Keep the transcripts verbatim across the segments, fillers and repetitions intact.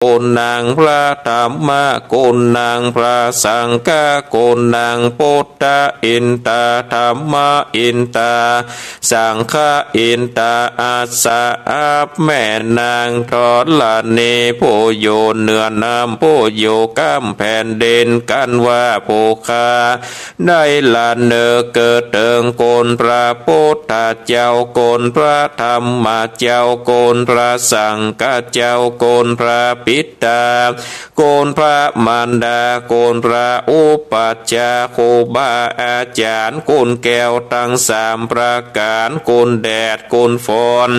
กุณัง พระธัมมะ กุณัง พระสังฆะ กุณัง พุทธะ อินตา ธัมมะ อินตา สังฆะ อินตา อัสสะ อับแม่นางธรณี ผู้อยู่เหนือน้ำ ผู้อยู่ก้ำแผ่นดิน กันว่าผู้ข้า ได้ละเนอเกิดเถิงคุณพระพุทธเจ้า คุณพระธัมมะเจ้า คุณพระสังฆะเจ้า คุณพระบิดา คุณพระมารดา คุณพระอุปัชฌาย์ ครูบาอาจ๋ารย์ คุณแก้วตังสามประก๋าน คุณแดด คุณฝน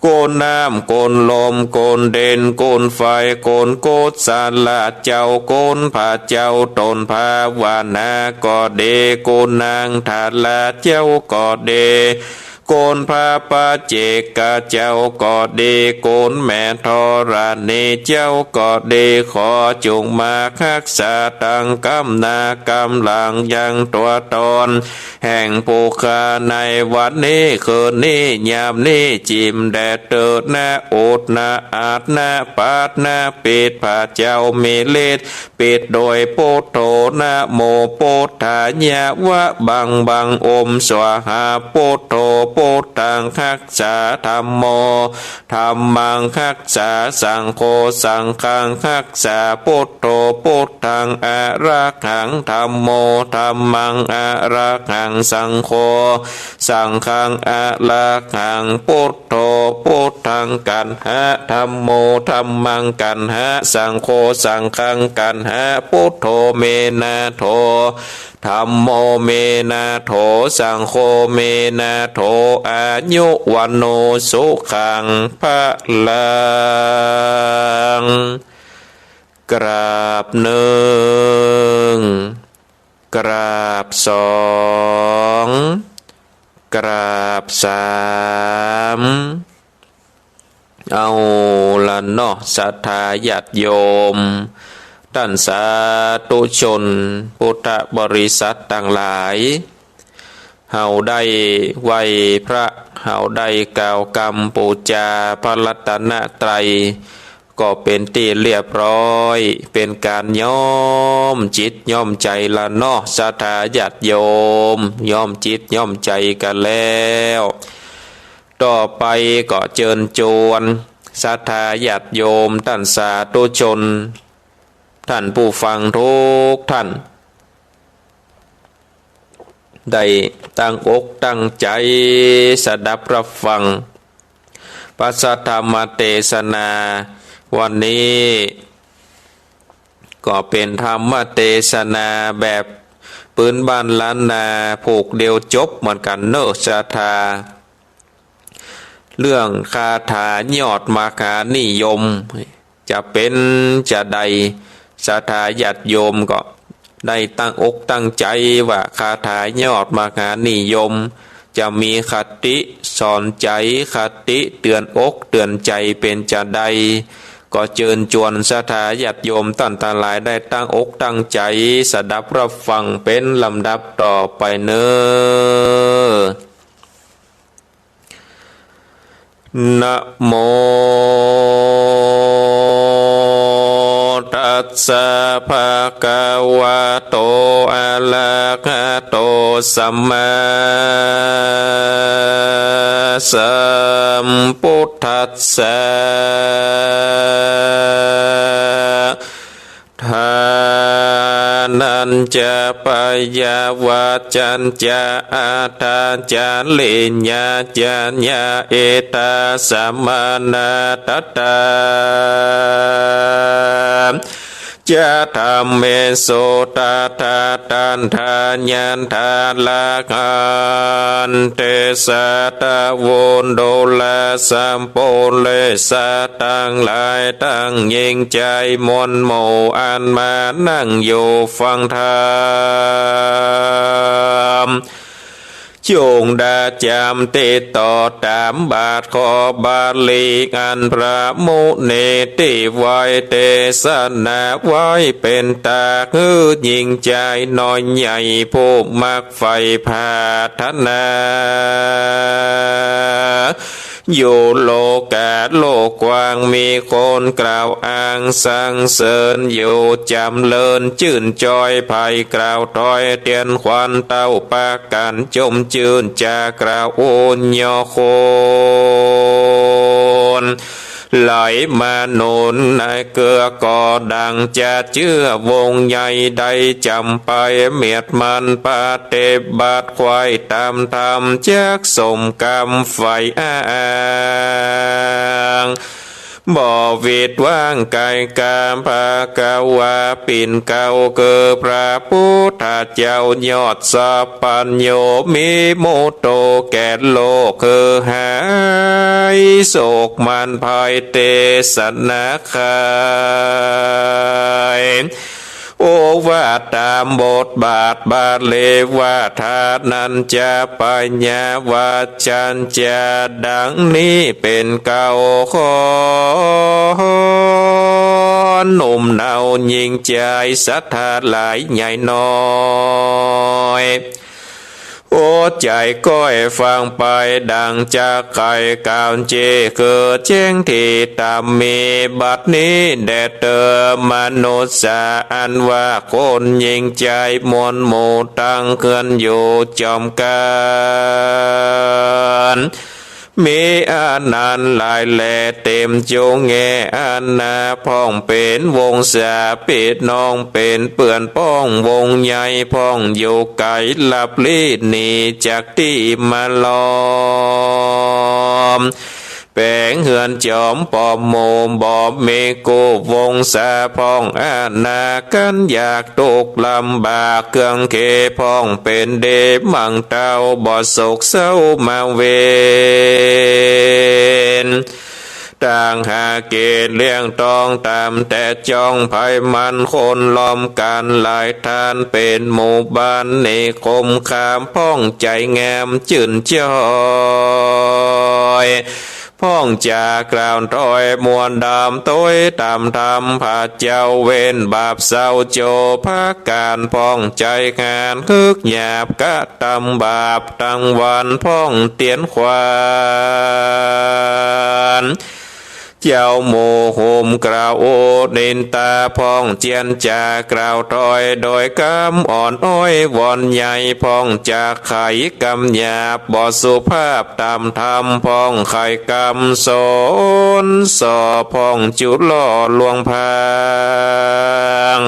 คุณน้ำ คุณลม คุณดิน คุณไฟ คุณกุศลเจ้า คุณพระเจ้าต๋นภาวนา ก็ดี คุณนางธาราเจ้า ก็ดี คุณพระปัจเจกเจ้า ก็ดี คุณแม่ธรณีเจ้า ก็ดี ขอจุ่งมาฮักษาตังก้ำหน้าก้ำหลังยังตั๋วต๋น แห่งผู้ข้าในวันนี้ คืนนี้ ยามนี้ จิ่มแด่เต๊อะ นะอุด นะอาด นะปาด นะปิด พระเจ้ามีฤทธิ์ ปิดโดยปุทโธ นะโมปุทธายะ วะบังบัง โอมสวาหา ปุทโธ ปุทธังฮักษา ธัมโม ธัมมังฮักษา สังโฆ สังฆังฮักษา ปุทโธ พุทธังอะระหัง ธัมโม ธัมมังอะระหัง สังโฆ สังฆังอะระหัง ปุทโธ พุทธังกัณหะ ธัมโม ธัมมังกัณหะ สังโฆ สังฆังกัณหะ พุทโธ เม นะ โธ ธัมโม เม นะ โธ สังโฆ เม นะ โธ อายุ วัณโณ สุขัง พลัง กราบนึ่ง กราบสอง กราบสาม เอาละเนาะ ศรัทธาญาติโยม ต้านสาธุชน พุทธบริษัทตังหลาย เฮาได้ไหว้พระ เฮาได้กล่าวกำปู๋จาพระรัตนตรัย ก็เป๋นตี้เรียบร้อย เป๋นก๋านย้อมจิตย้อมใจ๋ละเนาะ ศรัทธาญาติโยม ย้อมจิตย้อมใจ๋กั๋นแล้ว ต่อไปก็เจิญจวน ศรัทธาญาติโยม ต้านสาธุชน ต้านผู้ฟังกู้ต้าน ได้ตั้งอกตั้งใจ๋สดับฮับฟัง พระสัทธรรมเตสนา วันนี้ก็เป๋นธรรมเตสนาแบบปื๊นบ้านล้านนา ผูกเดียวจบเหมือนกั๋นเนาะ ศรัทธา เรื่องคาถายอดมหานิยม จะเป๋นจาใด ศรัทธาญาติโยมก็ได้ตั้งอกตั้งใจ๋ว่าคาถายอดมหานิยม จะมีคติสอนใจ๋ คติเตื๋อนอกเตื๋อนใจ๋เป๋นจาใด ก็เจิญจวนศรัทธาญาติโยมต้านตังหลายได้ตั้งอกตั้งใจ๋สดับฮับฟังเป๋นลำดับต่อไปเนาะ นะโมตัสสะ ภะคะวะโต อะระหะโต สัมมาสัมพุทธัสสะ ทานัญจะ ปะยาวัจจะ อาทาจาริญา จาญา เอตา สะมานา ทัตตา จะ ธัมเมสุ ตถา ทัณฑา ยัณฑา ละหันติ สาทะ วุณฑุระ สัพปุริสะตังหลาย ตังญิงใจ๋มวลหมู่ อันมานั่งอยู่ฟังธรรม จุ่งดาจ๋ำติดต่อต๋ามบาทขอบาลี อันพระมุนีตี้ไหว้เตสนาไว้ เป๋นตาหื้อญิงใจ๋น้อยใหญ่ผู้มักใฝ่ผาถนา อยู่โลก๋าโลกกว้าง มีคนกล่าวอ้างสรรเสริญอยู่ จ๋ำเริญจื้นจอย ใผกล่าวถอยเตียนขวัญ เต้าปากกั๋นจมจื้น จ๋ากล่าวโอ้ยอคน ไหลมาหนุนในเกื้อก่อดังจะเจื้อวงใหญ่ ได้จ๋ำไปเมียดมันปฏิบัติ ไขว่ต๋ามธรรมจักสมกำใฝ่อ้าง บ่หวิดหว้างไก๋กา ภควาปิ่นเกล้าคือพระพุทธเจ้ายอดสัพพัญญู มีมุตโตแก่โลกคือหายโศกมารภัย เตสนาไข โอวาทต๋ามบทบาทบาลีว่า ทานัญจะ ปัญญาวัจจะ ดังนี้เป๋นเกล้า ขอหนุ่มเนาหญิงจาย ศรัทธาหลายใหญ่น้อย โอใจ๋ก้อยฟังไป ดังจักไขกล่าวเจ้ คือแจ้งดีต๋ามมี บัดนี้แด่เติมมนุษย์สา อันว่าคนหญิงจายมวลหมู่ตังเฮือนอยู่จ๋อมกั๋น มีอานันต์หลายแลเต๋มจุงแง่ อานาพ่องเป๋นวงศา ปี้น้องเป๋นเปื้อนป้อง วงใหญ่พ่องอยู่ไก๋ ลับลี้หนีจากตี้มาล้อม แป๋งเฮือนจ๋อมปอมหมู่ บ่มีกู้วงศาพ่อง อานากั๋นอยาก ตุ๊กข์ลำบากเคืองเขพ่อง เป๋นเดมังเต้า บ่สุขเศร้ามาเวร ต่างหากิ๋นเลี้ยงต๊อง ต๋ามแต่จ้อง ใผมันคนล้อมกั๋นหลายท่าน เป๋นหมู่บ้านนิคมคาม พ่องใจ๋แงมจื้นจอย พ่องจ๋ากล่าวถอย มวลดำตวยต๋ามธรรม พระเจ้าเว้นบาปเศร้าโจร พระก๋านพ่องใจ๋งาน คึกหยาบกระตำบาปตังวัน พ่องเตียนขวัญ เจ้าหมู่โหมกล่าวโอนินตา พ่องเจียนจ๋ากล่าวถอย โดยกำอ่อนอ้อยวอนใหญ่ พ่องจ๋าไขกำหยาบ บ่สุภาพต๋ามธรรม พ่องไขกำสอนสอบ พ่องจุล่อลวงพราง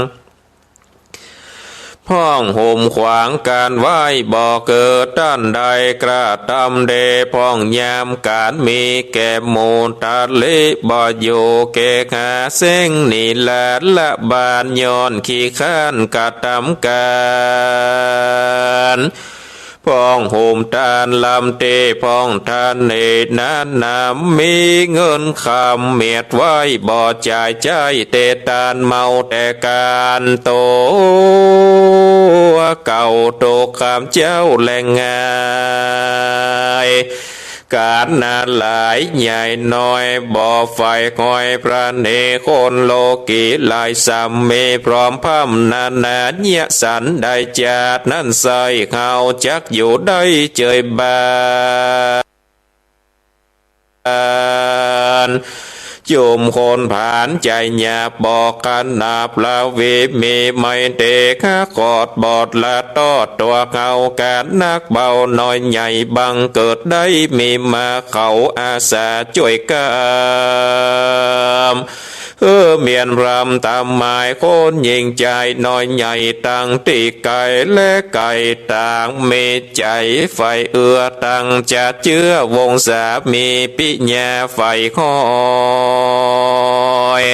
พ่องโหมขวางก๋านไหว้ บ่เกิดต้านใดกระตำเด พ่องยามก๋านมีแก่หมู่ตะลิ บ่อยู่เกหาเซ้งหนีลาดละบาน ย้อนขี้คร้านกระตำก๋าน พ่องโหมต้านลำเต พ่องต้านเนนานา มีเงินคำเมียดไว้ บ่จ่ายใจ๊เตต้าน เมาแต่ก๋านตั๋วเก่า ตกคำเจ้าแลงงาย ก๋านนาหลายใหญ่น้อย บ่ใฝ่ห้อยพระเนร คนโลกีหลายสำมี พร้อมพร่ำนานาเยียะสัน ได้จาตินั้นใส่เฮาจักอยู่ได้เจยบาน จุมคนผานใจ๋หยาบ บ่ขนาบละวี มีไมตรีขะขอดบอดละตอด ตั๋วเฮาก๋านนักเบาน้อยใหญ่ บังเกิดได้มีมา เขาอาสาจ้วยกำ เออเมียนพร่ำต๋ามหมาย คนหญิงจายน้อยใหญ่ ตังตี้ไก๋และใก้ต่าง มีใจ๋ใฝ่เอื้อตังจะเจื้อ วงศามีปิญญาใฝ่ห้อย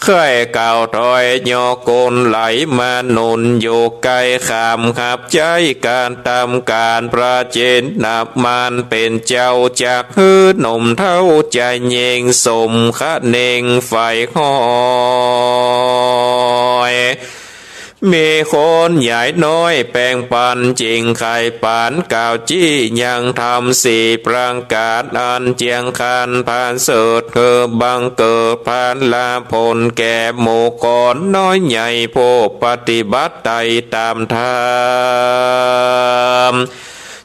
ใค่กล่าวถอยยอกุลไหลมาหนุน อยู่ใก้ขามขับใจ๊ก๋านตำก๋าน พระจินนมานเป๋นเจ้าจักหื้อหนุ่มเฒ่าจายเย็ง สมคะเนงใฝ่ห้อย มีคนใหญ่น้อยแป๋งปั๋น จิ่งไขปานกล่าวจี้ยังธรรมสี่ประก๋าน อันเจียงคันผานเสริฐ คือบังเกิดผลผลแก่หมู่คนน้อยใหญ่ ผู้ปฏิบัติไต่ต๋ามธรรม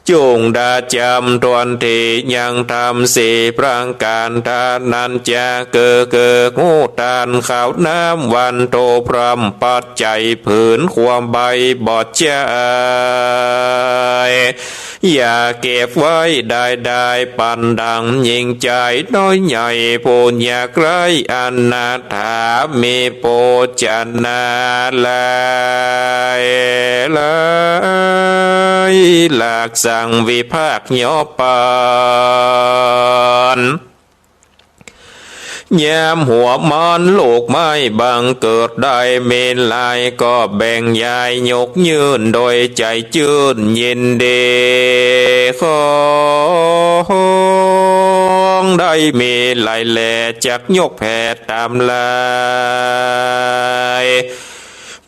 จุ่งดาจ๋ำถ้วนตี้ยังธรรมสี่ประก๋าน ตานัญจะ คือ คือ ฮู้ต้านข้าวน้ำ วันโต พร้อมปัจจัย ผืนคว่ำใบ บอดจาย อย่าเก็บไว้ได้ ได้ปันดัง ญิงจายน้อยใหญ่ ผู้ยากไร้อนาถา มีโภชนาหลายหลาย หลากสั่งวิพากษ์ยอปัน ยามหัวหมอนลูกไม้บังเกิดได้ มีหลายก็แบ่งยายยกยื่น โดยใจ๋จื้นยินดี ของได้มีหลายแล จักยกแผ่ต๋ามหลาย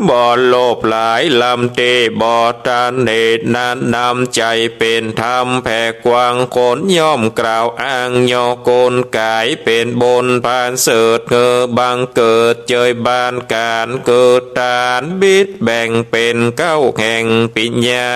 บ่โลภหลายล้ำตี้ บ่ตระหนี่นั้น น้ำใจ๋เป๋นธรรมแผ่กว้าง คนย่อมกล่าวอ้างยอกุณก๋าย เป๋นบุญประเสริฐหื้อบังเกิด เจยบานก๋านเกิดตาน บิดแบ่งเป๋นเก้าแห่งปิญญา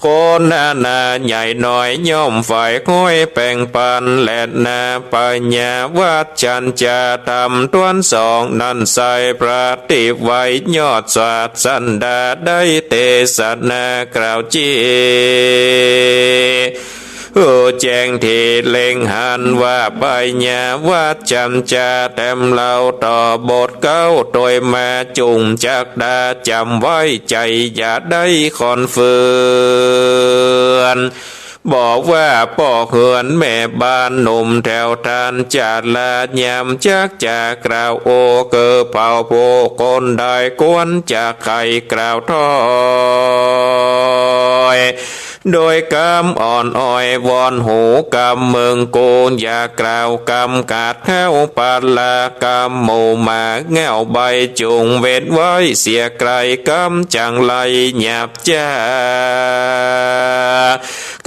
คนนานาใหญ่น้อย ย่อมใฝ่ค้อยแป่งปันแลนา ปญาวัจฉัญจะธรรมถ้วนสองนั้นไส้ พระตี้ไว้ยอดศาสดา ได้เตสนากล่าวจี้ หื้อแจ้งตี้เล็งหันว่า ปญาวัจฉัญจะแถมเล่าต่อบทเก๊า โตยมาจุ่งจักดาจ๋ำไว้ ใจ๋อย่าได้ค่อนเฟือน บอกว่าป้อเฮือนแม่บ้านหนุ่มแถวต้านจาระ ยามจักจะกล่าวโอ คือเผ่าผู้คนได้ควรจะใค่กล่าวถ้อย โดยกำอ่อนอ้อย วอนหูกำเมิงกู อย่ากล่าวกำขัดเฮ้า ปะละกำหมู่หมา เง่าใบ้จุ่งเว้นไว้เสียไกล กำจั้งไล่หยาบจ๊า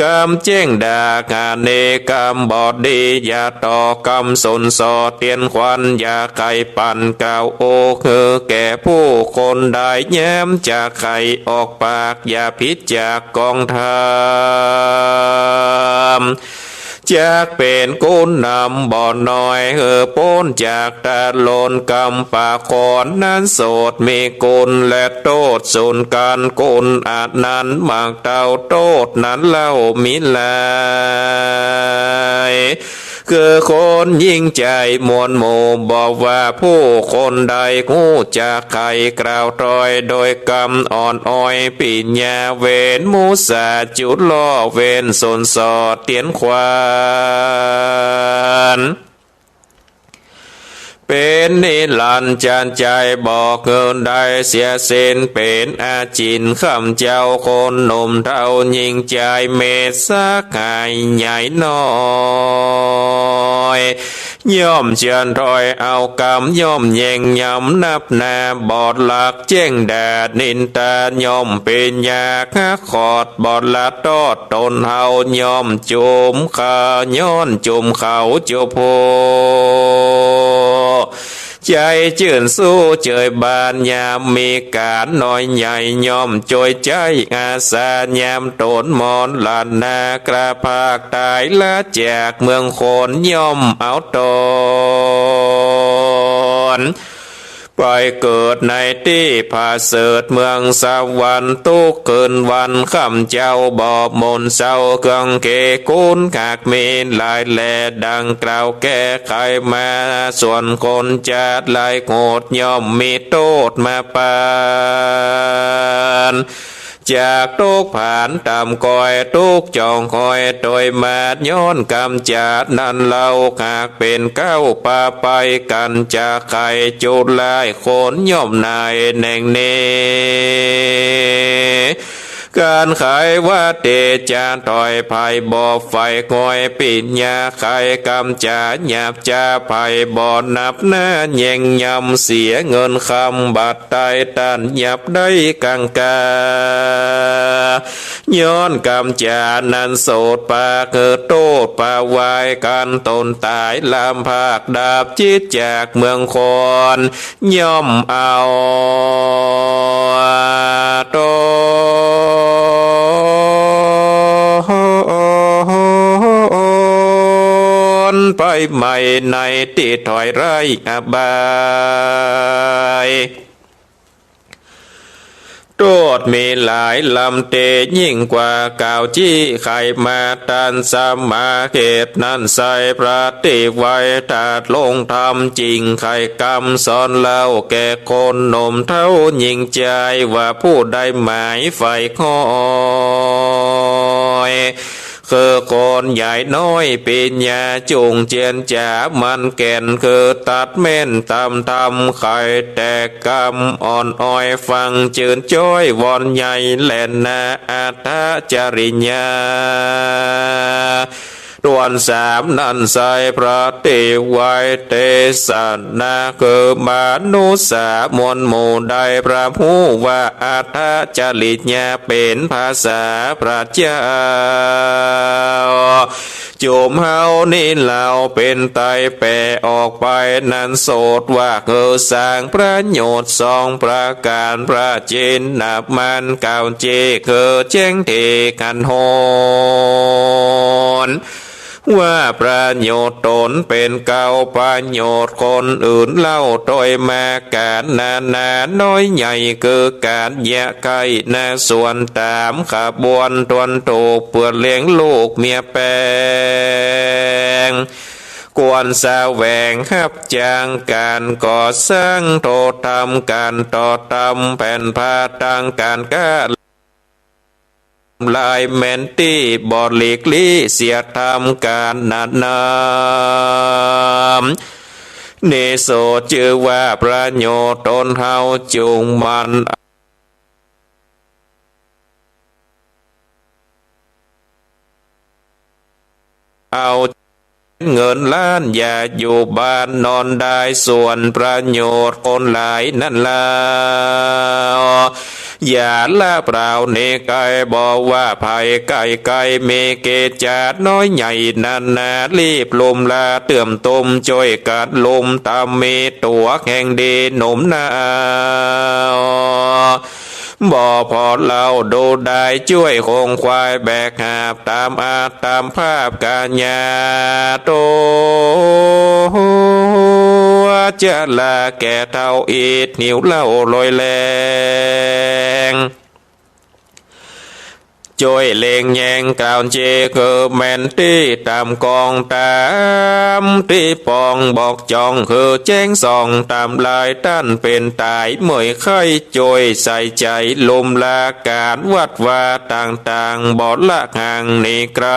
กำแจ้งด่าหาเน กำบอดีอย่าต่อ กำสนส่อเตียนขวัญ อย่าใค่ปันกล่าวโอ หื้อแก่ผู้คนได้ ยามจะใค่ออกปาก อย่าผิดจากกองธรรม จักเป๋นกุณนำบ่น้อย หื้อป๊นจากตะโลนกำปากคอน นั้นโสดมีกุณและโต้ษ สูนย์ก๋านกุณอันนั้น มากเต้าโต้ษนั้นเล่ามิหลาย คือคนยิ่งใจ๋มวลหมู่ บอกว่าผู้คนใดฮู้จักใค่กล่าวถ้อย โดยกำอ่อนอ้อย ปิญญาเว้นมุสาจุลล่อ เว้นสนส่อเตียนขวัญ เป๋นนิรันดร์จันไจ บ่หื้อได้เสียสิ้น เป๋นอาจิณ ข้ำเจ้าคนหนุ่มเฒ่า ยิ่งใจ๋เมตตาหายใหญ่น้อย ย่อมเจือนถ้อยเอากำ ย่อมแย่งยำนับหน้า บอดหลักแจ้งด่านินทา ย่อมเป๋นยาคักขอด บอดละตอดต๋นเฮา ย่อมจุมเขา ย้อนจุมเขาจุมผู้ ใจ๋จื้นสู้เจยบาน ยามมีก๋านน้อยใหญ่ ย่อมจ้วยใจ๊อาสา ยามต๋นมรณะ กระพากต๋ายละจากเมืองคน ย่อมเอาต๋น ไปเกิดในตี้ผะเสริฐเมืองสวรรค์ ตุ๊กคืนวันข้ำเจ้าบ่หม่นเศร้า เครื่องเกศคุณหากมีหลายแล ดังกล่าวแก้ไขมา ส่วนคนจะหลายโหด ย่อมมีโต้ษมาปาน จากตุ๊กข์ผานต่ำก้อย ตุ๊กข์จ่องคอยโตยมา ย้อนกำจัดนั้นเล่า หากเป๋นเก๊าปาไป กั๋นจะใค่จุดร้าย คนย่อมหน่ายแหน่งนี้ ก๋านใค่ว่าเตจะถ้อย ไผบ่ใฝ่ค้อย ปิญญาใค่กำจัดหยาบจ๊า ไผบ่นับหน้าแย่งยำ เสียเงินคำบัด ต๋ายต้านหยาบได้กังกา ย้อนกำจัดนั้นโสดปาก หื้อโต้ษปะวายกั๋นต๋นต๋าย ลำพากดับจิตจากเมืองคน ย่อมเอาต๋น ไปไหม้ในตี้ถ้อยไร้อบาย โต้ษมีหลายล้ำเต ยิ่งกว่ากล่าวจี้ ใค่มาตันสมา เหตุนั้นไซร้พระตี้ไหว้ ตรัสลงธรรมจริง ใค่กำสอนเล่าแก่คนหนุ่มเฒ่าหญิงจาย ว่าผู้ใดหมายใฝ่คอย คือคนใหญ่น้อยปิญญาจุ่งเจียนจ๋ามันแก่น คือตัดแม่นต๋ามธรรม ใค่แต่กำอ่อนอ้อย ฟังจื้นจ้อยวอนใหญ่แลนา อัตถจริยา ต๋อนสามนั้นไซร้พระตี้ไหว้เตสนา คือมนุสสามวลหมู่ได้พร่ำฮู้ว่า อัตถจริยาเป๋นภาษาพระเจ้า จุมเฮานี้เล่าเป๋นไตแปลออกไปนั้น โสตว่าคือสร้างประโยชน์สองประก๋าน พระจินนมานกล่าวเจกคือแจ้งเถกันหน ว่าประโยชน์ต๋นเป๋นเก้า ประโยชน์คนอื่นเล่า โตยมาก๋านนานาน้อยใหญ่ คือก๋านเยียะไข้นาสวน ต๋ามขบวนต๋วนถูก เปื้อเลี้ยงลูกเมียแปง ควรแสวงฮับจ้างก๋านก่อสร้าง โตทำก๋านต่อทำแผ่นผ้า ตังก๋านก๊า ลายแม่นตี้ บ่หลีกลี้เสียทำก๋านนานา นี้โสตจื้อว่าประโยชน์ต๋นเฮา จุ่งหมั่นเอา เงินล้านอย่าอยู่บ้านนอนได้ ส่วนประโยชน์คนหลายนั้นลาว อย่าละเปล่านี้ไกล บ่ว่าใผใก้ไกล มีกิจจ๋าน้อยใหญ่นานา รีบลุมลาเตื้อมตุ้มจ้วยกั๋นลุม ต๋ามมีตั๋วแห่งดีหนุ่มหนาว บ่ผ่อเล่าดูได้ จ้วยคงควายแบกหาบ ต๋ามอาจต๋ามภาพก๋ายา ตั๋วจะลาแก่เฒ่าอิดหิวเล่าโรยแลง จ้วยเล็งแยงกล่าวเจกคือแม่นตี้ ต๋ามกองต๋ามตี้ปองบอกจ้อง คือแจ้งส่องต๋ามลาย ต้านเป๋นต๋ายเมื่อยไข้ จ้วยใส่ใจ๋ลุมลาก๋านวัดวาต่างๆ บ่ละห่างหนีไกล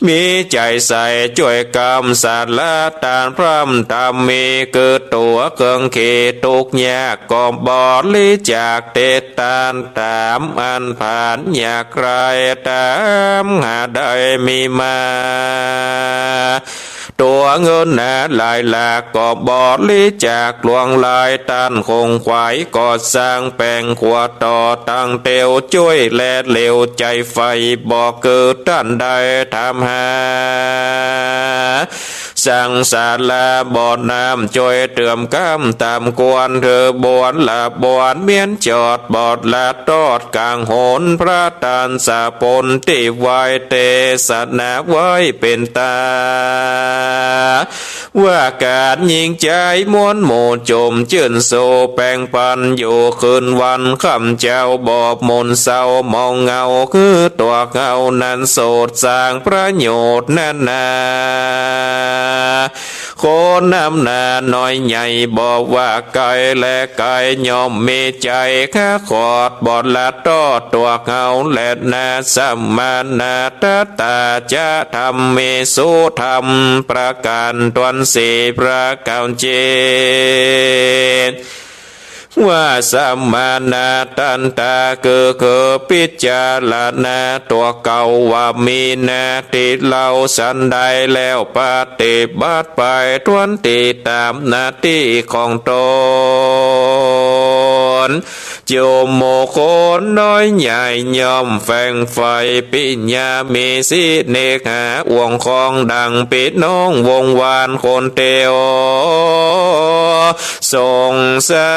มีใจ๋ใส่จ้วยกำสารา ตานพร่ำต๋ามมี คือตั๋วเคืองเขตทุกข์ยาก ก็บริจาคเตตาน ต๋ามอันผานอยากไร้ ต๋ามหาได้มีมา ตั๋วเงินหนาหลายหลัก ก็บริจาคหลวงหลาย ต้านคงขวายก่อสร้างแป๋งขัวต่อ ตังเตียวจ้วยแลเหลวใจ๋ใฝ่ บ่คือต้านได้ถามหา สร้างศาลาบ่อน้ำจ้วยเตื้อมกำต๋ามควร คือบ่อนละบ่อนเมียนจอด บ่อละตอดก๋างหน พระต้านสะปนตี้ไหว้เตสนาไว้เป๋นต๋า ว่าก๋านญิงจายมวลหมู่จุ่มจื้นสู่แป๋งปันอยู่คืนวันค่ำเจ๊า บ่หม่นเศร้ามองเหงา คือตั๋วเฮานั้นโสตสร้างประโยชน์นานา คนนำหน้าน้อยใหญ่ บ่ว่าไกลและไกล ย่อมมีใจ๋ข้าขอด บ่ละตอดตั๋วเฮาแลนา สมณะตถาจะธัมเมสุ ธรรมประก๋านต๋วนสี่ประก๋านเจด ว่าสมณะตันตะ คือ คือพิจารณาตั๋วเก่าว่ามีนา ตี้เฮาสันใดแล้วปฏิบัติไปต๋วนตี้ต๋ามนาตี้ของต๋น จุมหมู่คนน้อยใหญ่ย่อมแฝ่งใฝ่ ปิญญามีสิทธิ์เนกหาอ่วงของดังปี้น้องวงวานคนเตียว สงสา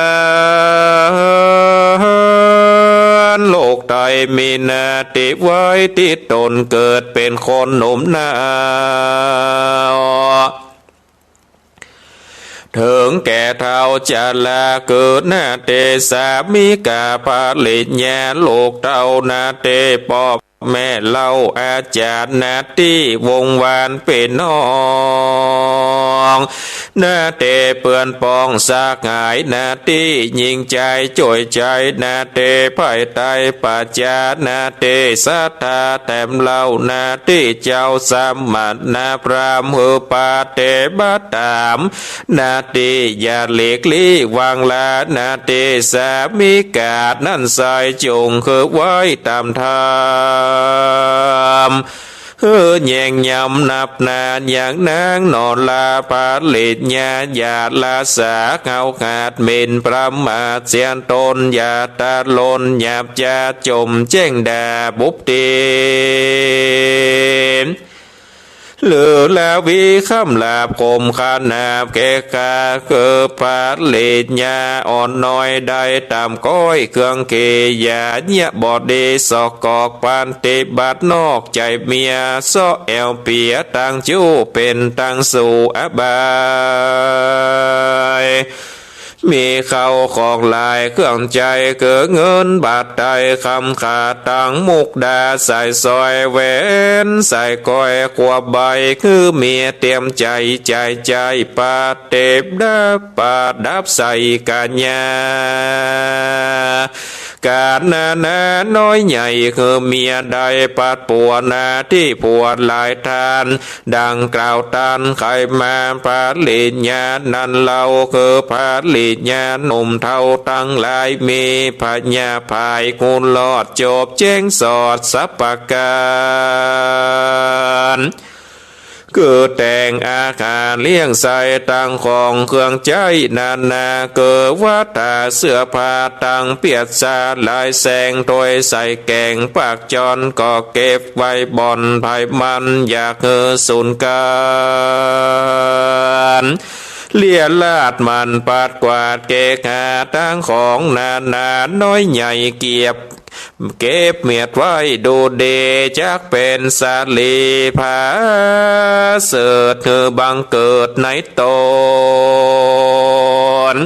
รโลกไตรมีนาตี้ไว้ตี้ตนเกิดเป๋นคนหนุ่มนา เถิงแก่เฒ่าจรา เกิดนาเตสามิกาภริญญา ลูกเต้านาเตป้อแม่เล่าอาจารย์นาตี้วงวานปี้น้อง นาเตเปื้อนป้องสหายนาตี้ ยิ่งใจ๋จ้วยใจ๋นาเต ภายใต้ปัจจานาเต ศรัทธาแถมเล่านาตี้ เจ้าสมณพราหมณ์หื้อปฏิบัติต๋ามนาตี้ อย่าหลีกลี้วางลานาตี้ สามิกานั้นไส้ จุ่งหื้อไว้ต๋ามธรรม หื้อแยงยำนับนาน อย่างนางนราภริญญา อย่าละสาเฮาขาดหมิ่นประมาทเสี้ยนตน อย่าตะลนหยาบจ๊าดจ่มแจ้งด่าบุบตี๋ หรือละวีคำหลาบคมขนาบแก่ข้า คือภริญญาอ่อนน้อยได้ต๋ามก้อยเครื่องเข อย่าเยียะบ่ดีสอกกอก ปฏิบัตินอกใจ๋เมีย เซาะแอ่วเปียตังจู้ เป๋นตังสู่อบาย มีเข้าของหลายเครื่องใจ๊ คือเงินบาทไตรคำขาตังมุกดาสายสร้อยแหวนสายก้อยครัวใบ คือเมียเตรียมใจ๋จ่ายใจ๊ประดับประดับใส่กัญญา ก๋านนานาน้อยใหญ่ คือเมียได้ปัดปัวนาตี้ผัวหลายท่าน ดังกล่าวต้านไขมา ภริญญานั้นเล่า คือภริญญาหนุ่มเฒ่าตังหลาย มีพญาภายคุณรอดจบแจ้งสอดสัพประก๋าน คือแต่งอาหารเลี้ยงใส่ตังของเครื่องใจ๊นานา คือวัตถาเสื้อผ้าตังเปียดสาหลายแสง ถ้วยใส่แก๋งปากจอนก็เก็บไว้บ่อนไผมัน อย่าหื้อสูญก๋าน เลียราดหมั่นปัดกวาดเกะหาตังของนานาน้อยใหญ่เก็บ เก็บเมียดไว้ดูดี จักเป๋นสะหลีผาเสริฐ หื้อบังเกิดในต๋น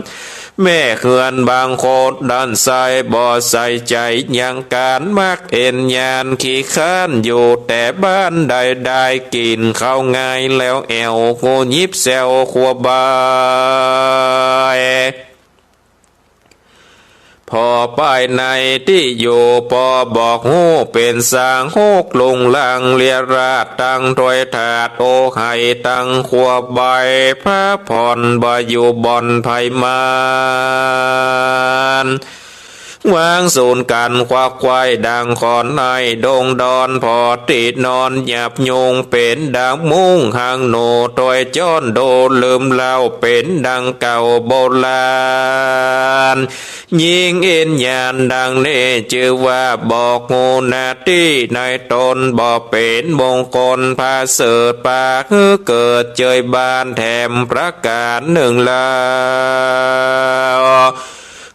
แม่เฮือนบางคนดันใส่บ่ใส่ใจ๋ยังก๋านมักเอ็นยาน ขี้คร้านอยู่แต่บ้าน ได้ได้กิ๋นข้าวง่ายแล้วแอ่ว งูหยิบแซวครัวใบ ผ่อป้ายในตี้อยู่ ปอบอกฮู้เป๋นสางหกลุงลัง เลียราดตังถ้วยถาดโอไหตังครัวใบ พระผ่อนบ่อยู่บ่อนไผมัน วางสูญก๋านควักไขว้ดังขอนในดงดอน ผ่อตี้นอนหยาบยุงเป๋นดังมุ้งหางหนู ถ้วยจ้อนดูลืมเล่าเป๋นดังเก่าโบราณ ยิ่งเอ็นยานดังนี้ จื้อว่าบอกฮู้นาตี้ในต๋น บ่เป๋นมงคลผาเสริฐ ปาหื้อเกิดเจยบานแถมประก๋านนึ่งแล้ว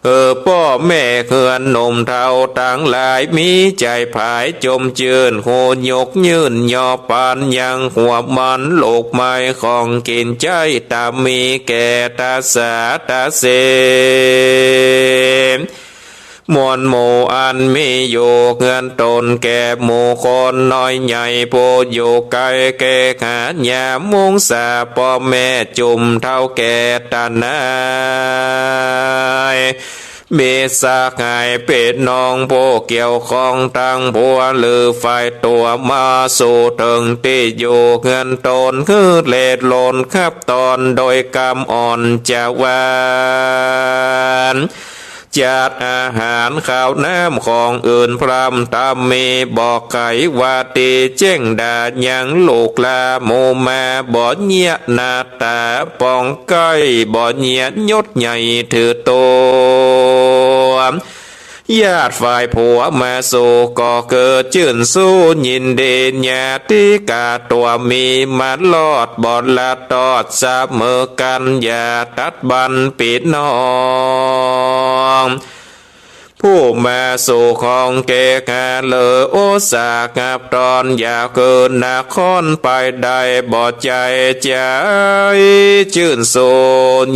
เออ ป้อแม่เฮือนหนุ่มเฒ่าตังหลาย มีใจ๋ผายจมจื้น ฮู้ยกยื่นยอปันยังครัวมัน ลูกไม้ของกิ๋นใจ๊ต๋ามมีแก่ต๋าสาต๋าเสม มวลหมู่อันมีอยู่เฮือนต๋น แก่หมู่คนน้อยใหญ่ผู้อยู่ไก๋ เกหายามมุงสาป้อแม่จุมเฒ่าแก่ต๋านาย มีสหายเป๋นน้องผู้เกี่ยวข้องตังผัวหรือฝ่ายตั๋ว มาสู่เถิงตี้อยู่เฮือนต๋น หื้อเล็ดลนคับตอนโดยกำอ่อนจะหวาน จัดอาหารข้าวน้ำของอื่นพร่ำต๋ามมี บอกไขว่าตี้เจ้งด่ายังลูกหล้าหมู่มา บ่เยียะหน้าต๋าปองใก้ บ่เยียะยศใหญ่ถือตั๋ว ญาติฝ่ายผัวมาสู่ก็เกิดจื้นสู้ยินดี ญาติก๋าตั๋วมีมารอดบ่ละตอดเสมอกั๋น อย่าตัดบั้นปี้น้อง ผู้มาสู่ของเกหา เหลือโอสากับต๋อน อย่าเกินนครไปได้ บ่ใจ้ใจ๋จื้นสู้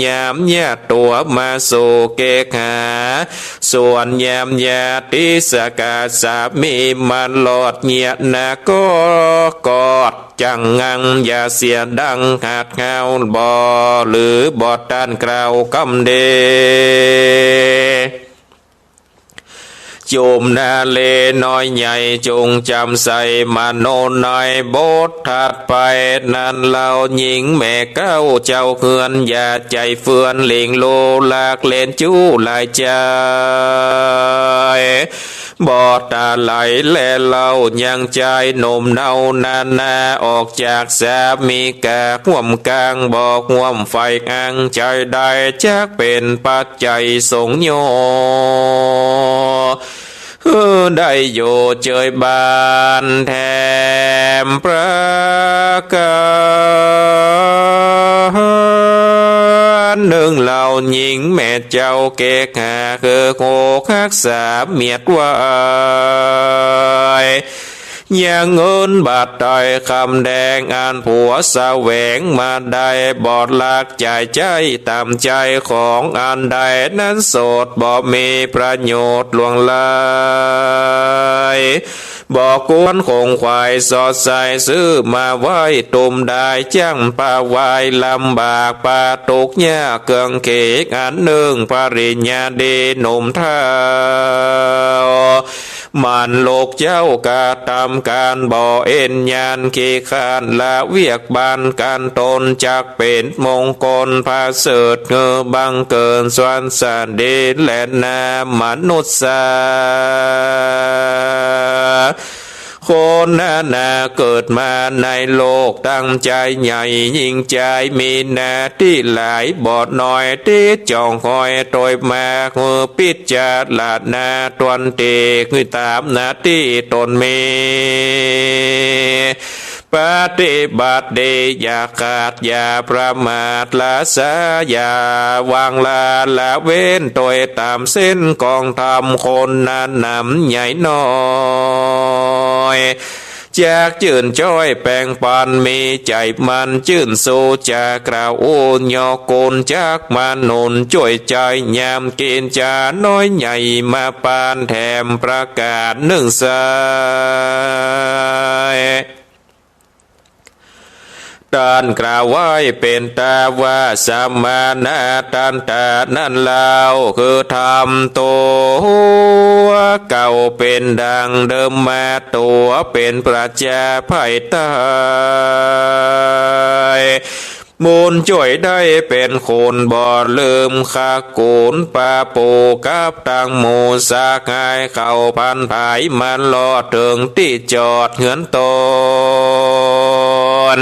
ยามญาติตั๋วมาสู่เกหา ส่วนยามญาติสกาสามีมารอด เยียะนาก็กอดจังงัง อย่าเสียดังหัดเฮาบ่ หรือบ่ต้านกล่าวกำเด จุมนาเลน้อยใหญ่ จุ่งจ๋ำใส่มโนในบทถัดไปนั้น เล่าญิงแม่เก๊าเจ้าเฮือน อย่าใจ๋เฟื่อนหลิงโล ลักเล่นจู้หลายใจ๋ บ่ต๋าไหลแลเล่า ยังจายหนุ่มเนานานา ออกจากสามีก๋าห่วมก๋าง บ่ห่วมใฝ่อังใจ๋ได้ จักเป๋นปัจจัยสงโยชน์ หื้อได้อยู่เจยบ้านแถมประก๋านนึ่ง เล่าญิงแม่เจ้าเกหา คือโหฮักษาเมียดไว้ ยังเงินบาทใดคำแดง อันผัวแสวงมาได้ บ่ลักจ่ายใจ๊ต๋ามใจ๋ของ อันใดนั้นโสด บ่มีประโยชน์หลวงหลาย บ่ควรขงขวายสอดใส่ ซื้อมาไว้ตุ้มได้ จั้งปะวายลำบาก ปะตุ๊กยากเคืองเขก อันนึ่งปริญญาดีหนุ่มเฒ่า มันลูกเจ้ากระตำก๋านบ่เอ็นยานขี้คร้าน ละเวียกบ้านก๋านต๋น จักเป๋นมงคลประเสริฐ หื้อบังเกิดสรรสดีแลนามนุษย์สา คนนานาเกิดมาในโลกตั้งใจ๋ใหญ่ยิ่งใจ๋ มีหน้าตี้หลายบ่น้อย ตี้จ่องหอยตวยมา หื้อปิจารณาตวนเตก หื้อต๋ามหน้าตี้ต๋นมี ปฏิบัติดีอย่าขาดอย่าประมาท ละสาอย่าวางละ ละเว้นตวยต๋ามเส้นของธรรม คนนาหนำใหญ่น้อย จักจื้นจ้อยแป่งปัน มีใจ๋มันจื้นสู้ จะกล่าวอู้ยอกุล จักมาหนุนจ้วยใจ๋ ยามกิ๋นจาน้อยใหญ่ มาปานแถมประก๋านนึ่งไส้ ต้านกล่าวไว้เป๋นต๋าว่า สมณะทันตะนั้นเล่า คือธรรมตั๋วเก่าเป๋นดังเดิมมา ตั๋วเป๋นประจาภัยต๋าย บุญจ้วยได้เป๋นคนบ่ลืม ขะกู๋นปะปู๋กับตังหมู่สหาย เข้าพันผายมารอดเถิงตี้จอดเฮือนต๋น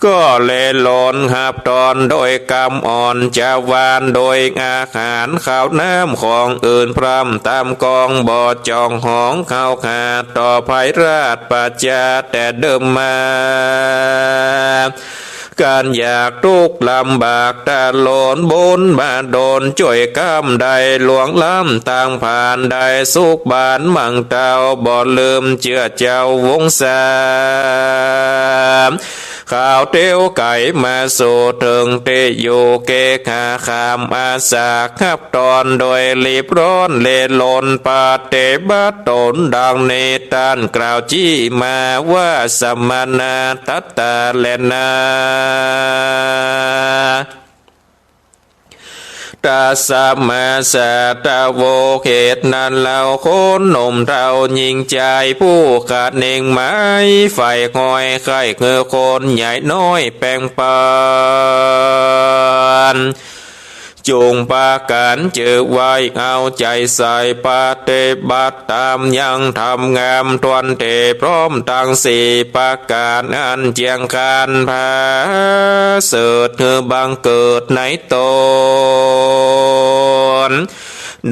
ก็เลหลนฮับต๋อนโดยกำอ่อน จะหวานโดยอาหารข้าวน้ำของอื่น พร่ำต๋ามกองบ่จ่องหอง เข้าหาต่อภัยราชประจาแต่เดิมมา ก๋านอยากตุ๊กข์ลำบากตะโลน บุญบาดลจ้วยกำได้หลวงล้ำตางผาน ได้สุขบานมั่งเต้า บ่ลืมเจื้อเจ้าวงศา ข่าวเตียวไก๋มาสู่เถิงตี้อยู่ เกหาข้ามอาสาฮับต๋อนโดยรีบร้อน เลหลนปฏิบัติต๋นดังนี้ ต้านกล่าวจี้มาว่า สมณะทันตะแลนา ตัสมาสาตะโว เหตุนั้นเล่าคนหนุ่มเฒ่าญิงจาย ผู้คะเน่งหมายใฝ่ฮอย ใค่คือคนใหญ่น้อยแป่งปัน จุ่งปะก๋านจื้อไว้เอาใจ๋ใส่ ปฏิบัติต๋ามยังธรรมงาม ถ้วนเต๋พร้อมตังสี่ปะก๋าน อันเจียงคานผาเสริฐ หื้อบังเกิดในต๋น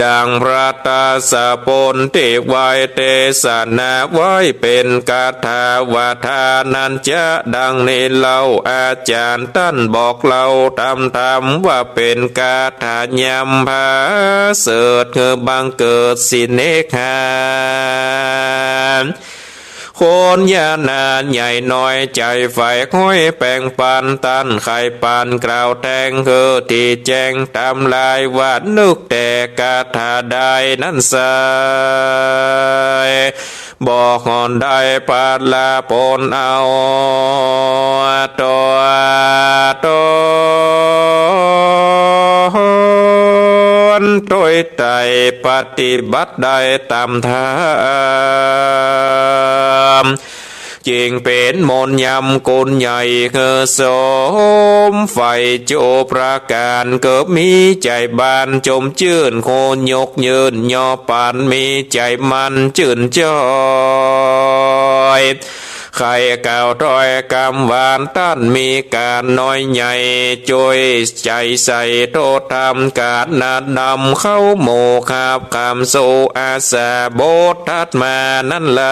ดังพระทศพลตี้ไหว้เตสนาไว้เป๋นคาถาว่าทานัญจะ ดังนี้เล่า อาจ๋ารย์ต้านบอกเล่าต๋ามธรรมว่าเป๋นคาถาย้ำผาเสิร์ฐหื้อบังเกิดสิเนกหา คนหญ้านาใหญ่น้อยใจ๋ใฝ่ฮ้อยแป๋งปัน ต้านใค่ปานกล่าวแตงหื้อตี้แจ้งต๋ามลายว่า นึกแต่คาถาได้นั้นไส้ บ่ห่อนได้ผละผลเอา ตัวต๋น โตยไต่ปฏิบัติได้ต๋ามธรรม จึงเป๋นมนต์ย้ำกุญใหญ่หื้อสมใฝ่จุประก๋าน เกิดมีใจ๋บานจมจื้น โหยกยื่นยอปาน มีใจ๋มั่นจื้นจ้อย ใค่กล่าวถ้อยกำหวาน ต้านมีก๋านน้อยใหญ่จ้วยใจ๋ใส่โตธรรม ก๋านแนะนำเข้าหมู่ขับขานสู่อาสาบทถัดมานั้นแล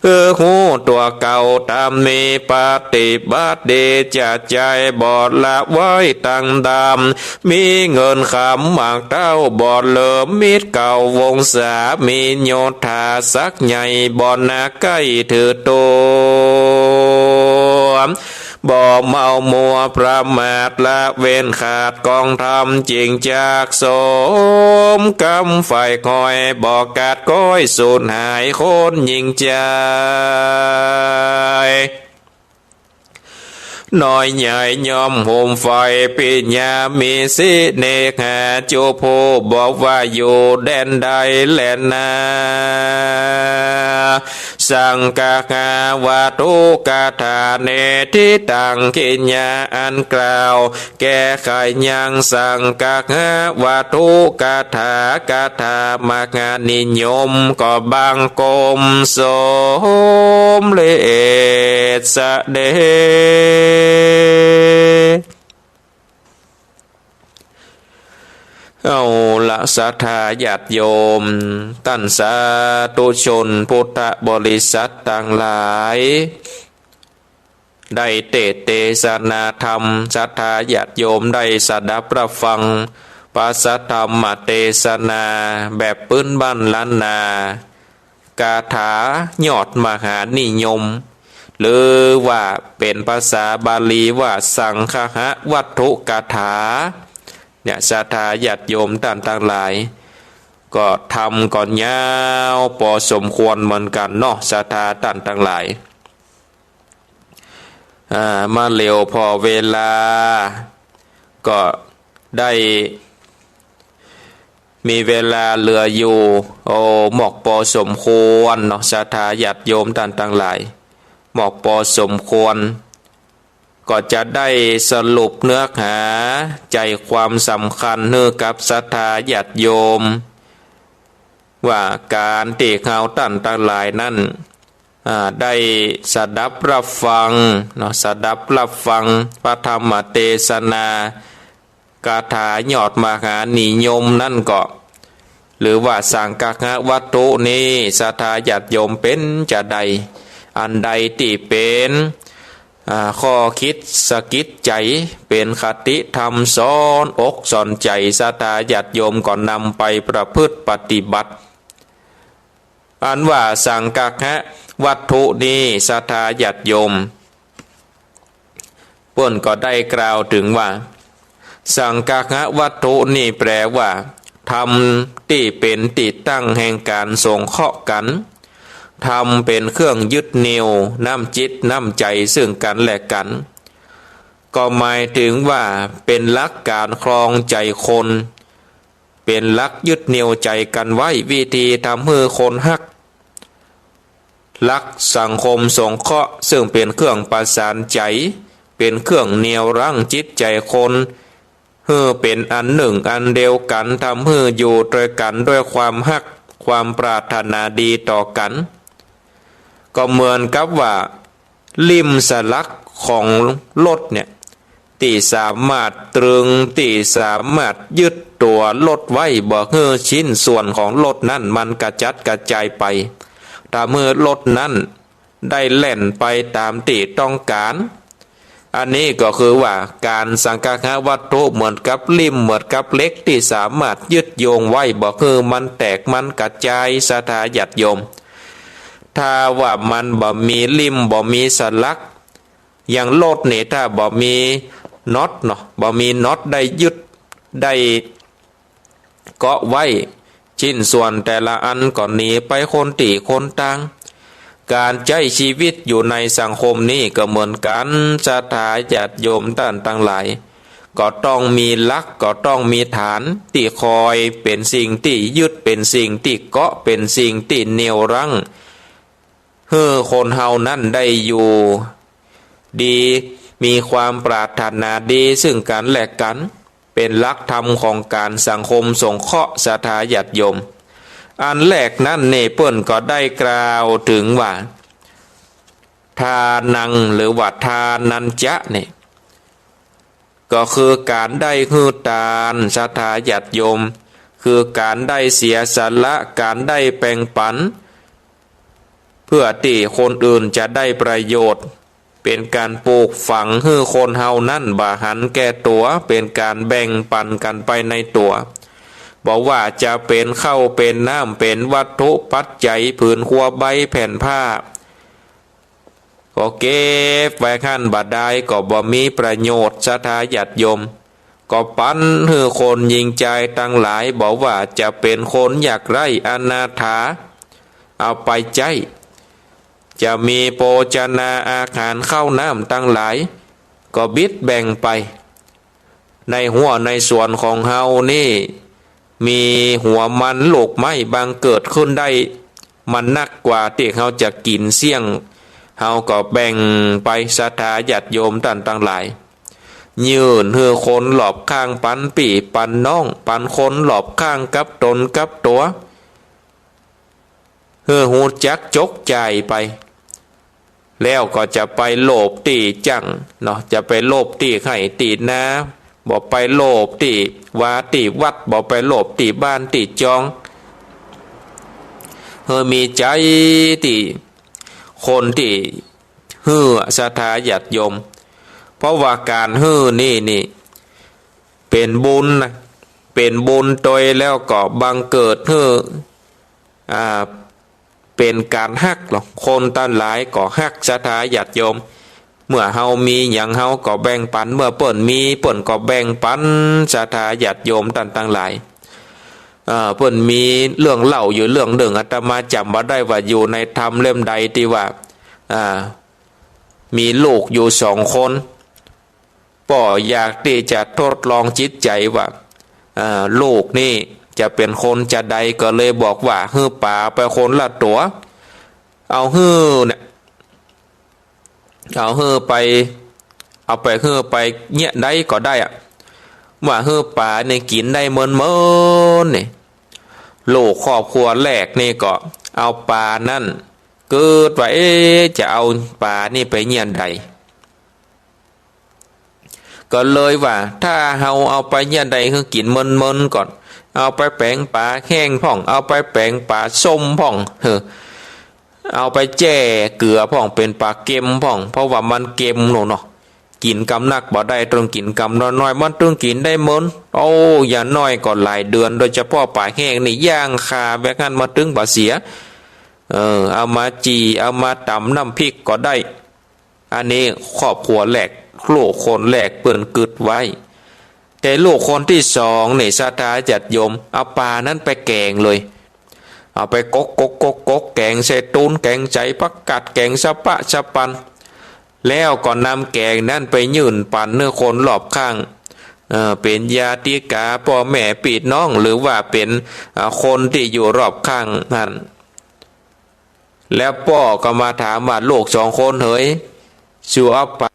หื้อฮู้ตั๋วเก่าต๋ามนี้ ปฏิบัติดีจะใจ๋บ่ละไว้ตังดำ มีเงินคำมากเต้าบ่เหลือมิตร เก่าวงศามียศถาศักดิ์ใหญ่ บ่หนักใก้ถือตั๋ว บ่เมามัวประมาทละเว้นขาดกองธรรม จึงจักสมกำใฝ่ฮ้อย บ่ขาดก้อยสูญหายคนยิ่งใจ๋ น้อยใหญ่ย่อมโหมใฝ่ปิญญา มีสิเนกหาจุผู้บอกว่าอยู่แดนใดแลนา สังคหวัตถุคาถา เนทิตัง กิริยาอันกล่าวแก้ไขยังสังคหวัตถุคาถา คาถามหานิยม ก็บังคมสมเร็จเสด็จ เอาละ ศรัทธาญาติโยม ต้านสาธุชนพุทธบริษัทตังหลาย ได้เตสน์เตสนาธรรม ศรัทธาญาติโยมได้สดับรับฟัง พระสัทธรรมเตสนาแบบปื้นบ้านล้านนา คาถายอดมหานิยม หรือว่าเป๋นภาษาบาลีว่าสังคหวัตถุคาถา เนี่ย ศรัทธาญาติโยมต้านตังหลาย ก็ธรรมก็ยาวปอสมควรเหมือนกั๋นเนาะ ศรัทธาต้านตังหลาย อ่า มาเร็วผ่อเวลา ก็ได้มีเวลาเหลืออยู่ โอ้ มากปอสมควรเนาะ ศรัทธาญาติโยมต้านตังหลาย มากปอสมควร ก็จะได้สรุปเนื้อหาใจ๋ความสำคัญหื้อกับศรัทธาญาติโยม ว่าก๋านตี้เฮาต้านตังหลายนั้น อ่า ได้สดับรับฟังเนาะ สดับรับฟังพระธรรมเตสนา คาถายอดมหานิยมนั้นก็ หรือว่าสังคหวัตถุนี้ ศรัทธาญาติโยมเป๋นจาใด อันใดตี้เป๋น อ่า ข้อคิดสะกิดใจ๋ เป๋นคติธรรมสอนอกสอนใจ๋ ศรัทธาญาติโยมก็นำไปประพฤติปฏิบัติ อันว่าสังคหวัตถุนี้ ศรัทธาญาติโยม เปิ้นก็ได้กล่าวเถิงว่า สังคหวัตถุนี้แปลว่า ธรรมตี้เป๋นตี้ตั้งแห่งก๋านสงเคราะห์กั๋น ธรรมเป๋นเครื่องยึดเหนี่ยวน้ำจิตน้ำใจ๋ซึ่งกั๋นและกั๋น ก็หมายเถิงว่าเป๋นหลักก๋านครองใจ๋คน เป๋นหลักยึดเหนี่ยวใจ๋กั๋นไว้ วิธีทำหื้อคนฮัก หลักสังคมสงเคราะห์ ซึ่งเป๋นเครื่องประสานใจ๋ เป๋นเครื่องเหนี่ยวรั้งจิตใจ๋คน หื้อเป๋นอันนึ่งอันเดียวกั๋น ทำหื้ออยู่ตวยกั๋นด้วยความฮัก ความปรารถนาดีต่อกั๋น ก็เหมือนกับว่า ลิ่มสลักของรถเนี่ย ตี้สามารถตรึง ตี้สามารถยึด ตั๋วรถไว้ บ่หื้อชิ้นส่วนของรถนั้นมันกระจัดกระจายไป ทำหื้อรถนั้นได้แล่นไปต๋ามตี้ต้องก๋าน อันนี้ก็คือว่าก๋านสังฆะวัตถุเหมือนกับลิ่ม เหมือนกับเหล็กตี้สามารถยึดโยงไว้ บ่หื้อมันแตกมันกระจาย ศรัทธาญาติโยม ถ้าว่ามันบ่มีลิ่ม บ่มีสลัก อย่างรถนี่ถ้าบ่มีน็อตเนาะ บ่มีน็อตได้ยึด ได้เกาะไว้ ชิ้นส่วนแต่ละอันก็หนีไปคนตี้คนตาง ก๋านใจ๊ชีวิตอยู่ในสังคมนี้ก็เหมือนกั๋น ศรัทธาญาติโยมต้านตังหลาย ก็ต้องมีหลัก ก็ต้องมีฐานตี้คอยเป๋นสิ่งตี้ยึด เป๋นสิ่งตี้เกาะ เป๋นสิ่งตี้เหนี่ยวรั้ง หื้อคนเฮานั้นได้อยู่ดี มีความปรารถนาดีซึ่งกั๋นและกั๋น เป๋นหลักธรรมของก๋านสังคมสงเคราะห์ ศรัทธาญาติโยม อันแรกนั้นนี่เปิ้นก็ได้กล่าวเถิงว่า ทานัง หรือว่าทานัญจะนี่ ก็คือก๋านได้หื้อตาน ศรัทธาญาติโยม คือก๋านได้เสียสละ ก๋านได้แบ่งปั๋น เพื่อตี้คนอื่นจะได้ประโยชน์ เป๋นก๋านปลูกฝังหื้อคนเฮานั้นบ่หันแก่ตั๋ว เป๋นก๋านแบ่งปั๋นกั๋นไปในตั๋ว บ่ว่าจะเป๋นข้าวเป๋นน้ำ เป๋นวัตถุปัจจัย ผืนครัว ใบ แผ่นผ้า ก็เก็บไว้หั้น บ่ดายก็บ่มีประโยชน์ ศรัทธาญาติโยม ก็ปั๋นหื้อคนหญิงจายตังหลาย บ่ว่าจะเป๋นคนยากไร้อนาถา เอาไปใจ๊ จะมีโภชนาอาหารข้าวน้ำตังหลาย ก็บิดแบ่งไป ในฮั้วในสวนของเฮานี่ มีหัวมันลูกไม้บังเกิดขึ้นได้ มันนักกว่าตี้เฮาจะกิ๋นเสี้ยง เฮาก็แบ่งไป ศรัทธาญาติโยมต้านตังหลาย ยื่นหื้อคนรอบข้าง ปั๋นปี้ปั๋นน้อง ปั๋นคนรอบข้างกับต๋นกับตั๋ว หื้อฮู้จักจกจ่ายไป แล้วก็จะไปโลภตี้จั้งเนาะ จะไปโลภตี้ไฮ่ตี้นา บ่ไปโลภตี้วาตี้วัด บ่ไปโลภตี้บ้านตี้จอง หื้อมีใจ๋ตี้คนตี้หื้อ ศรัทธาญาติโยม เพราะว่าก๋านหื้อนี่นี่ เป๋นบุญนะ เป๋นบุญตวย แล้วก็บังเกิดหื้อ อ่า เป๋นก๋านฮักเนาะ คนตังหลายก็ฮัก ศรัทธาญาติโยม เมื่อเฮามีหยังเฮาก็แบ่งปั๋น เมื่อเปิ้นมีเปิ้นก็แบ่งปั๋น ศรัทธาญาติโยมต้านตังหลาย เอ่อ เปิ้นมีเรื่องเล่าอยู่เรื่องนึ่ง อาตมาจ๋ำบ่ได้ว่าอยู่ในธรรมเล่มใดตี้ว่า อ่า มีลูกอยู่สองคน ป้ออยากตี้จะทดลองจิตใจ๋ว่า อ่า ลูกนี่จะเป๋นคนจาใด ก็เลยบอกว่าหื้อป๋าไปคนละตั๋ว เอาหื้อเนี่ย เอาหื้อไป เอาไปหื้อไปเยียะใดก็ได้อะ ว่าหื้อป๋านี่กิ๋นได้เมินๆ นี่ ลูกครอบครัวแรกนี่ก็เอาป๋านั้น กึ๊ดว่า เอ๊ะ จะเอาป๋านี่ไปเยียะใด ก็เลยว่า ถ้าเฮาเอาไปเยียะใดหื้อกิ๋นเมินๆ ก่อน เอาไปแป๋งป๋าแห้งพ่อง เอาไปแป๋งป๋าส้มพ่อง เออ เอาไปแจ้เกลือพ่อง เป๋นป๋าเก็มพ่อง เพราะว่ามันเก็มโน่นเนาะ กิ๋นกำนักบ่ได้ ต้องกิ๋นกำน้อยๆ มันต้องกิ๋นได้เมิน โอ้ อย่างน้อยก็หลายเดือน โดยเฉพาะป๋าแห้งนี่ ย่างคาแวกนั้นมาตึงบ่เสีย เออ เอามาจี่ เอามาต๋ำน้ำพริกก็ได้ อันนี้ครอบครัวแรก ลูกคนแรกเปิ้นกึ๊ดไว้ แต่ลูกคนตี้สองนี่ ศรัทธาญาติโยม เอาป๋านั้นไปแก๋งเลย เอาไปกกกกกกก แก๋งใส่ตุ๊น แก๋งใส่ผักกัด แก๋งสะปะสะปัน แล้วก็นำแก๋งนั้นไปยื่นปั๋นหื้อคนรอบข้าง เอ่อ เป๋นญาติกา ป้อแม่ปี้น้อง หรือว่าเป๋น อ่า คนตี้อยู่รอบข้างนั้น แล้วป้อก็มาถามว่า ลูกสองคนเหย สูเอาป๋า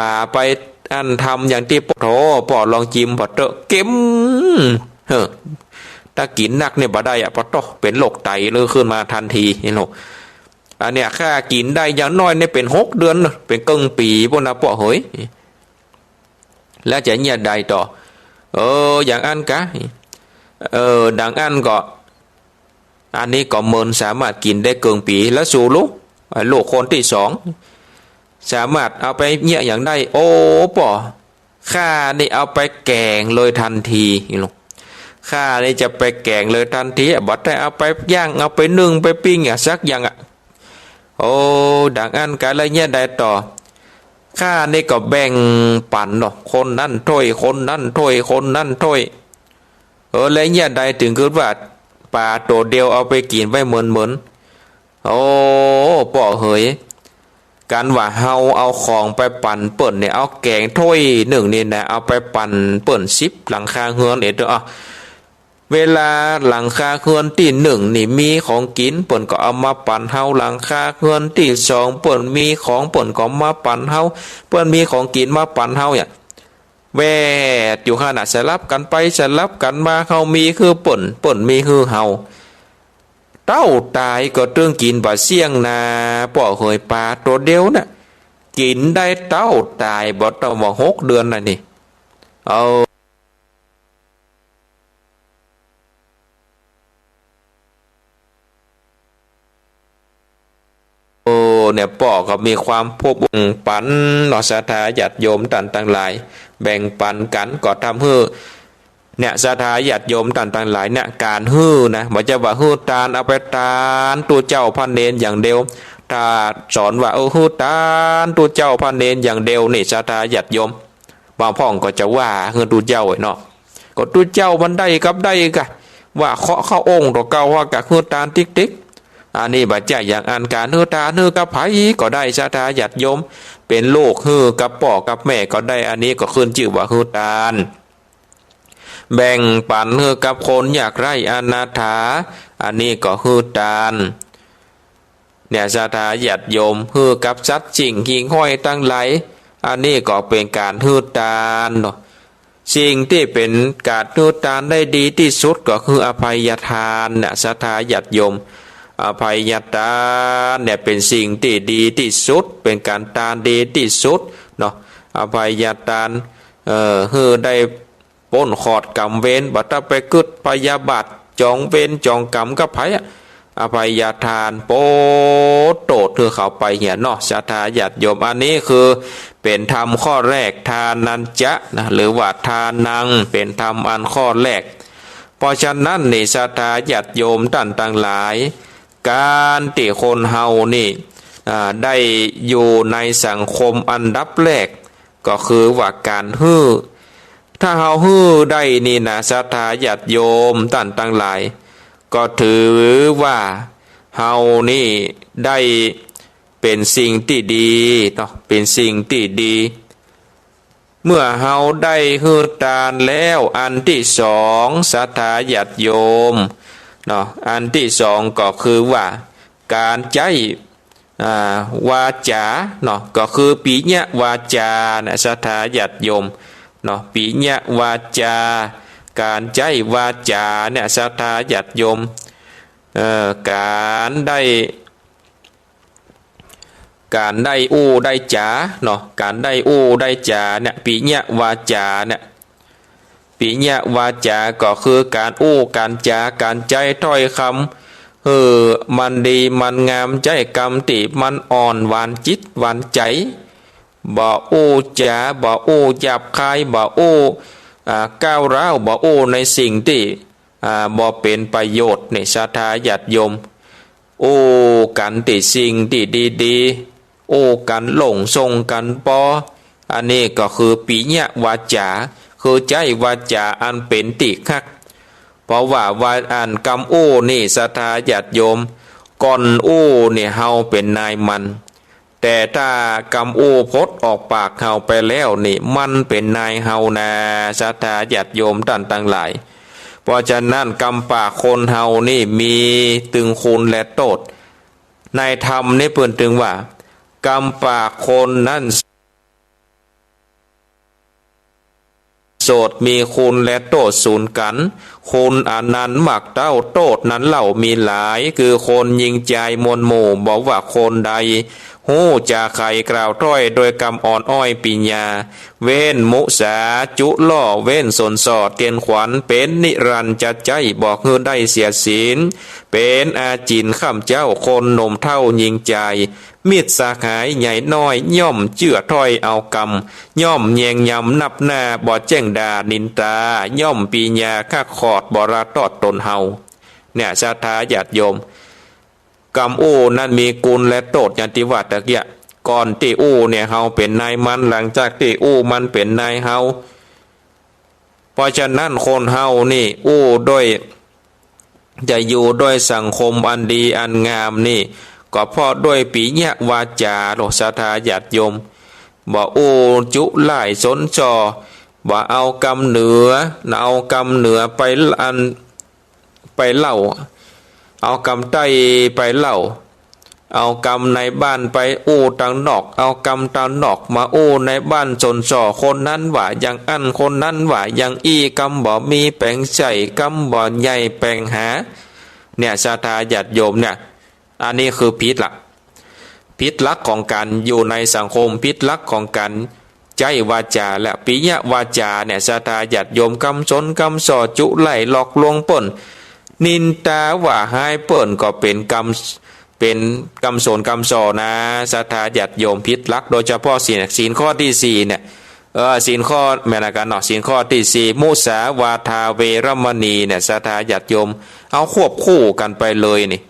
ป๋าไปอั้นทำอย่างตี้ป้อ โถ ป้อลองจิมผ่อเต๊อะ เก็ม เฮ้อ ถ้ากิ๋นนักนี่บ่ได้อะ ปะโต้ เป๋นโรคไตเลยขึ้นมาตันที นี่โลก อันเนี้ยข้ากิ๋นได้อย่างน้อยเนี่ยเป๋นหกเดือนเนาะ เป๋นเกิ่งปี๋ปู๊นนะป้อเหย แล้วจะเยียะใดต่อ เออ อย่างอั้นกา เออ ดังอั้นก็ อันนี้ก็เมินสามารถกิ๋นได้เกิ่งปี๋ แล้วสูลูก ลูกคนตี้สอง สามารถเอาไปเยียะอย่างใด โอ้ ป้อ ข้านี่เอาไปแก๋งเลยตันที ข้านี่จะไปแก๋งเลยตันที บ่ได้เอาไปย่าง เอาไปนึ่ง ไปปิ้งอะ สักอย่างอะ โอ้ ดังอั้นกา แล้วเยียะใดต่อ ข้านี่ก็แบ่งปั๋นเนาะ คนนั้นถ้วย คนนั้นถ้วย คนนั้นถ้วย เออ แล้วเยียะใดจึงกึ๊ดว่าป๋าตั๋วเดียวเอาไปกิ๋นไว้เมินๆ โอ้ ป้อเหย กั๋นว่าเฮาเอาของไปปั๋นเปิ้นเนี่ย เอาแก๋งถ้วยนึ่งนี่นะ เอาไปปั๋นเปิ้นสิบหลังคาเฮือนเอ็ดเด้อ เวลาหลังคาเฮือนตี้นึ่งนี่มีของกิ๋น เปิ้นก็เอามาปั๋นเฮา หลังคาเฮือนตี้สองเปิ้นมีของ เปิ้นก็มาปั๋นเฮา เปิ้นมีของกิ๋นมาปั๋นเฮาเนี่ย แวดอยู่หั้นน่ะ สลับกั๋นไปสลับกั๋นมา เฮามีหื้อเปิ้น เปิ้นมีหื้อเฮา เต้าต๋ายก็ตึงกิ๋นบ่เสี้ยงนา ป้อเหย ป๋าตั๋วเดียวน่ะ กิ๋นได้เต้าต๋าย บ่ต้องว่าหกเดือนน่ะนี่ เออ โอ้ เนี่ย ป้อก็มีความภูมิปั๋นเนาะ ศรัทธาญาติโยมต้านตังหลาย แบ่งปั๋นกั๋นก็ทำหื้อ เนี่ย ศรัทธาญาติโยมต้านตังหลายเนี่ย ก๋านหื้อนะ บ่ใจ้ว่าหื้อตาน เอาไปตานตุ๊เจ้าพระเณรอย่างเดียว ถ้าสอนว่า เออ หื้อตานตุ๊เจ้าพระเณรอย่างเดียวนี่ ศรัทธาญาติโยม บางพ่องก็จะว่าหื้อตุ๊เจ้าเนาะ ก็ตุ๊เจ้ามันได้กับได้กา ว่าเคาะเข้าองค์ตั๋วเก่า ว่าก๋านหื้อตานติ๊กๆ อันนี้บ่ใจ้อย่างอั้น ก๋านหื้อตานหื้อกับใผก็ได้ ศรัทธาญาติโยม เป๋นลูกหื้อกับป้อกับแม่ก็ได้ อันนี้ก็ขึ้นจื้อว่าหื้อตาน แบ่งปั๋นหื้อกับคนยากไร้อนาถา อันนี้ก็หื้อตาน เนี่ย ศรัทธาญาติโยม หื้อกับสัตว์สิ่งหิ่งห้อยตังหลาย อันนี้ก็เป๋นก๋านหื้อตานเนาะ สิ่งตี้เป๋นก๋านหื้อตานได้ดีตี้สุดก็คืออภัยทานเนี่ย ศรัทธาญาติโยม อภัยทานเนี่ยเป๋นสิ่งตี้ดีตี้สุด เป๋นก๋านตานดีตี้สุดเนาะ อภัยทาน เอ่อ หื้อได้ ป๊นขอดก๋รรมเวร บ่ต้องไปกึ๊ดพยาบาท จ๋องเวรจ๋องก๋รรมกับใผอะ อภัยทาน ป๊นโต้ษหื้อเขาไปเหียเนาะ ศรัทธาญาติโยม อันนี้คือเป๋นธรรมข้อแรก ทานัญจะนะ หรือว่าทานัง เป๋นธรรมอันข้อแรก เพราะฉะนั้นนี่ ศรัทธาญาติโยมต้านตังหลาย ก๋านตี้คนเฮานี่ อ่า ได้อยู่ในสังคมอันดับแรก ก็คือว่าก๋านหื้อ ถ้าเฮาหื้อได้นี่นะ ศรัทธาญาติโยมต้านตังหลาย ก็ถือว่าเฮานี่ได้เป๋นสิ่งตี้ดีเนาะ เป๋นสิ่งตี้ดี เมื่อเฮาได้หื้อตานแล้ว อันตี้สอง ศรัทธาญาติโยมเนาะ อันตี้สองก็คือว่าก๋านใจ๊ อ่า วาจ๋าเนาะ ก็คือปิยะวาจ๋าเนี่ย ศรัทธาญาติโยมเนาะ ปิยะวาจ๋า ก๋านใจ๊วาจ๋าเนี่ย ศรัทธาญาติโยม เอ่อ ก๋านได้ ก๋านได้อู้ได้จ๋าเนาะ ก๋านได้อู้ได้จ๋าเนี่ย ปิยะวาจ๋าเนี่ย ปิยะวาจ๋า ก็คือก๋านอู้ก๋านจ๋า ก๋านใจ๊ถ้อยกำหื้อมันดีมันงาม ใจ๊กำตี้มันอ่อนหวานจิตหวานใจ๋ บ่อู้จ๋า บ่อู้หยาบคาย บ่อู้ อ่า ก้าวร้าว บ่อู้ในสิ่งตี้ อ่า บ่เป๋นประโยชน์นี่ ศรัทธาญาติโยม อู้กั๋นตี้สิ่งตี้ดีๆ อู้กั๋นหล่งส่งกั๋นปอ อันนี้ก็คือปิยะวาจ๋า คือใจ๊วาจ๋าอันเป๋นตี้ฮัก เพราะว่า ว่าอันกำอู้นี่ ศรัทธาญาติโยม ก่อนอู้นี่เฮาเป๋นนายมัน แต่ถ้ากำอู้ป๊นออกปากเฮาไปแล้วนี่ มันเป๋นนายเฮานา ศรัทธาญาติโยมต้านตังหลาย เพราะฉะนั้นกำปากคนเฮานี่มีตึงคุณและโต้ษ ในธรรมนี่เปิ้นตึงว่า กำปากคนนั้น โสต มีคุณและโต้ษสูนกั๋น คุณอันนั้นมากเต้า โต้ษนั้นเล่ามีหลาย คือคนญิงจายมวลหมู่ บ่ว่าคนใด ฮู้จาไขกล่าวถ้อย โดยกำอ่อนอ้อยปิญญา เว้นมุสาจุล่อ เว้นสนส่อเตียนขวัญ เป๋นนิรันดร์จะใจ๊ บ่หื้อได้เสียศีล เป๋นอาจิณข้ามเจ้า คนหนุ่มเฒ่าญิงจาย มิตรสหายใหญ่น้อย ย่อมเจื้อถ้อยเอากำ ย่อมแยงยำนับหน้า บ่แจ้งด่านินตา ย่อมปิญญาคักขอด บ่ละตอดตนเฮา เนี่ย ศรัทธาญาติโยม กำอู้นั้นมีกุณและโต้ษ อย่างตี้ว่าตะเกียะ ก่อนตี้อู้เนี่ยเฮาเป๋นนายมัน หลังจากตี้อู้มันเป๋นนายเฮา เพราะฉะนั้นคนเฮานี่อู้ด้วย จะอยู่ด้วยสังคมอันดีอันงามนี่ ก็เพราะด้วยปิยวาจาโลด ศรัทธาญาติโยม บ่อู้จุล่ายสนส่อ บ่เอากำเหนือ เอากำเหนือไปอัน ไปเล่า เอากำใต้ไปเล่า เอากำในบ้านไปอู้ตางนอก เอากำตางนอกมาอู้ในบ้านสนส่อ คนนั้นว่าอย่างอั้น คนนั้นว่าอย่างอี้ กำบ่มีแป๋งใส่ กำบ่ใหญ่แป๋งหา เนี่ย ศรัทธาญาติโยมเนี่ย อันนี้คือผิดละ ผิดหลักของก๋านอยู่ในสังคม ผิดหลักของก๋านใจ๊วาจา และปิยวาจาเนี่ย ศรัทธาญาติโยม กำสนกำส่อจุล่ายหลอกลวงเปิ้น นินตาว่าฮ้ายเปิ้น ก็เป๋นกำ เป๋นกำสนกำส่อนะ ศรัทธาญาติโยม ผิดหลัก โดยเฉพาะศีล ศีลข้อตี้สี่เนี่ย เออ ศีลข้อ แม่นละกั๋นเนาะ ศีลข้อตี้สี่ มุสาวาทาเวรมณีเนี่ย ศรัทธาญาติโยม เอาควบคู่กั๋นไปเลยนี่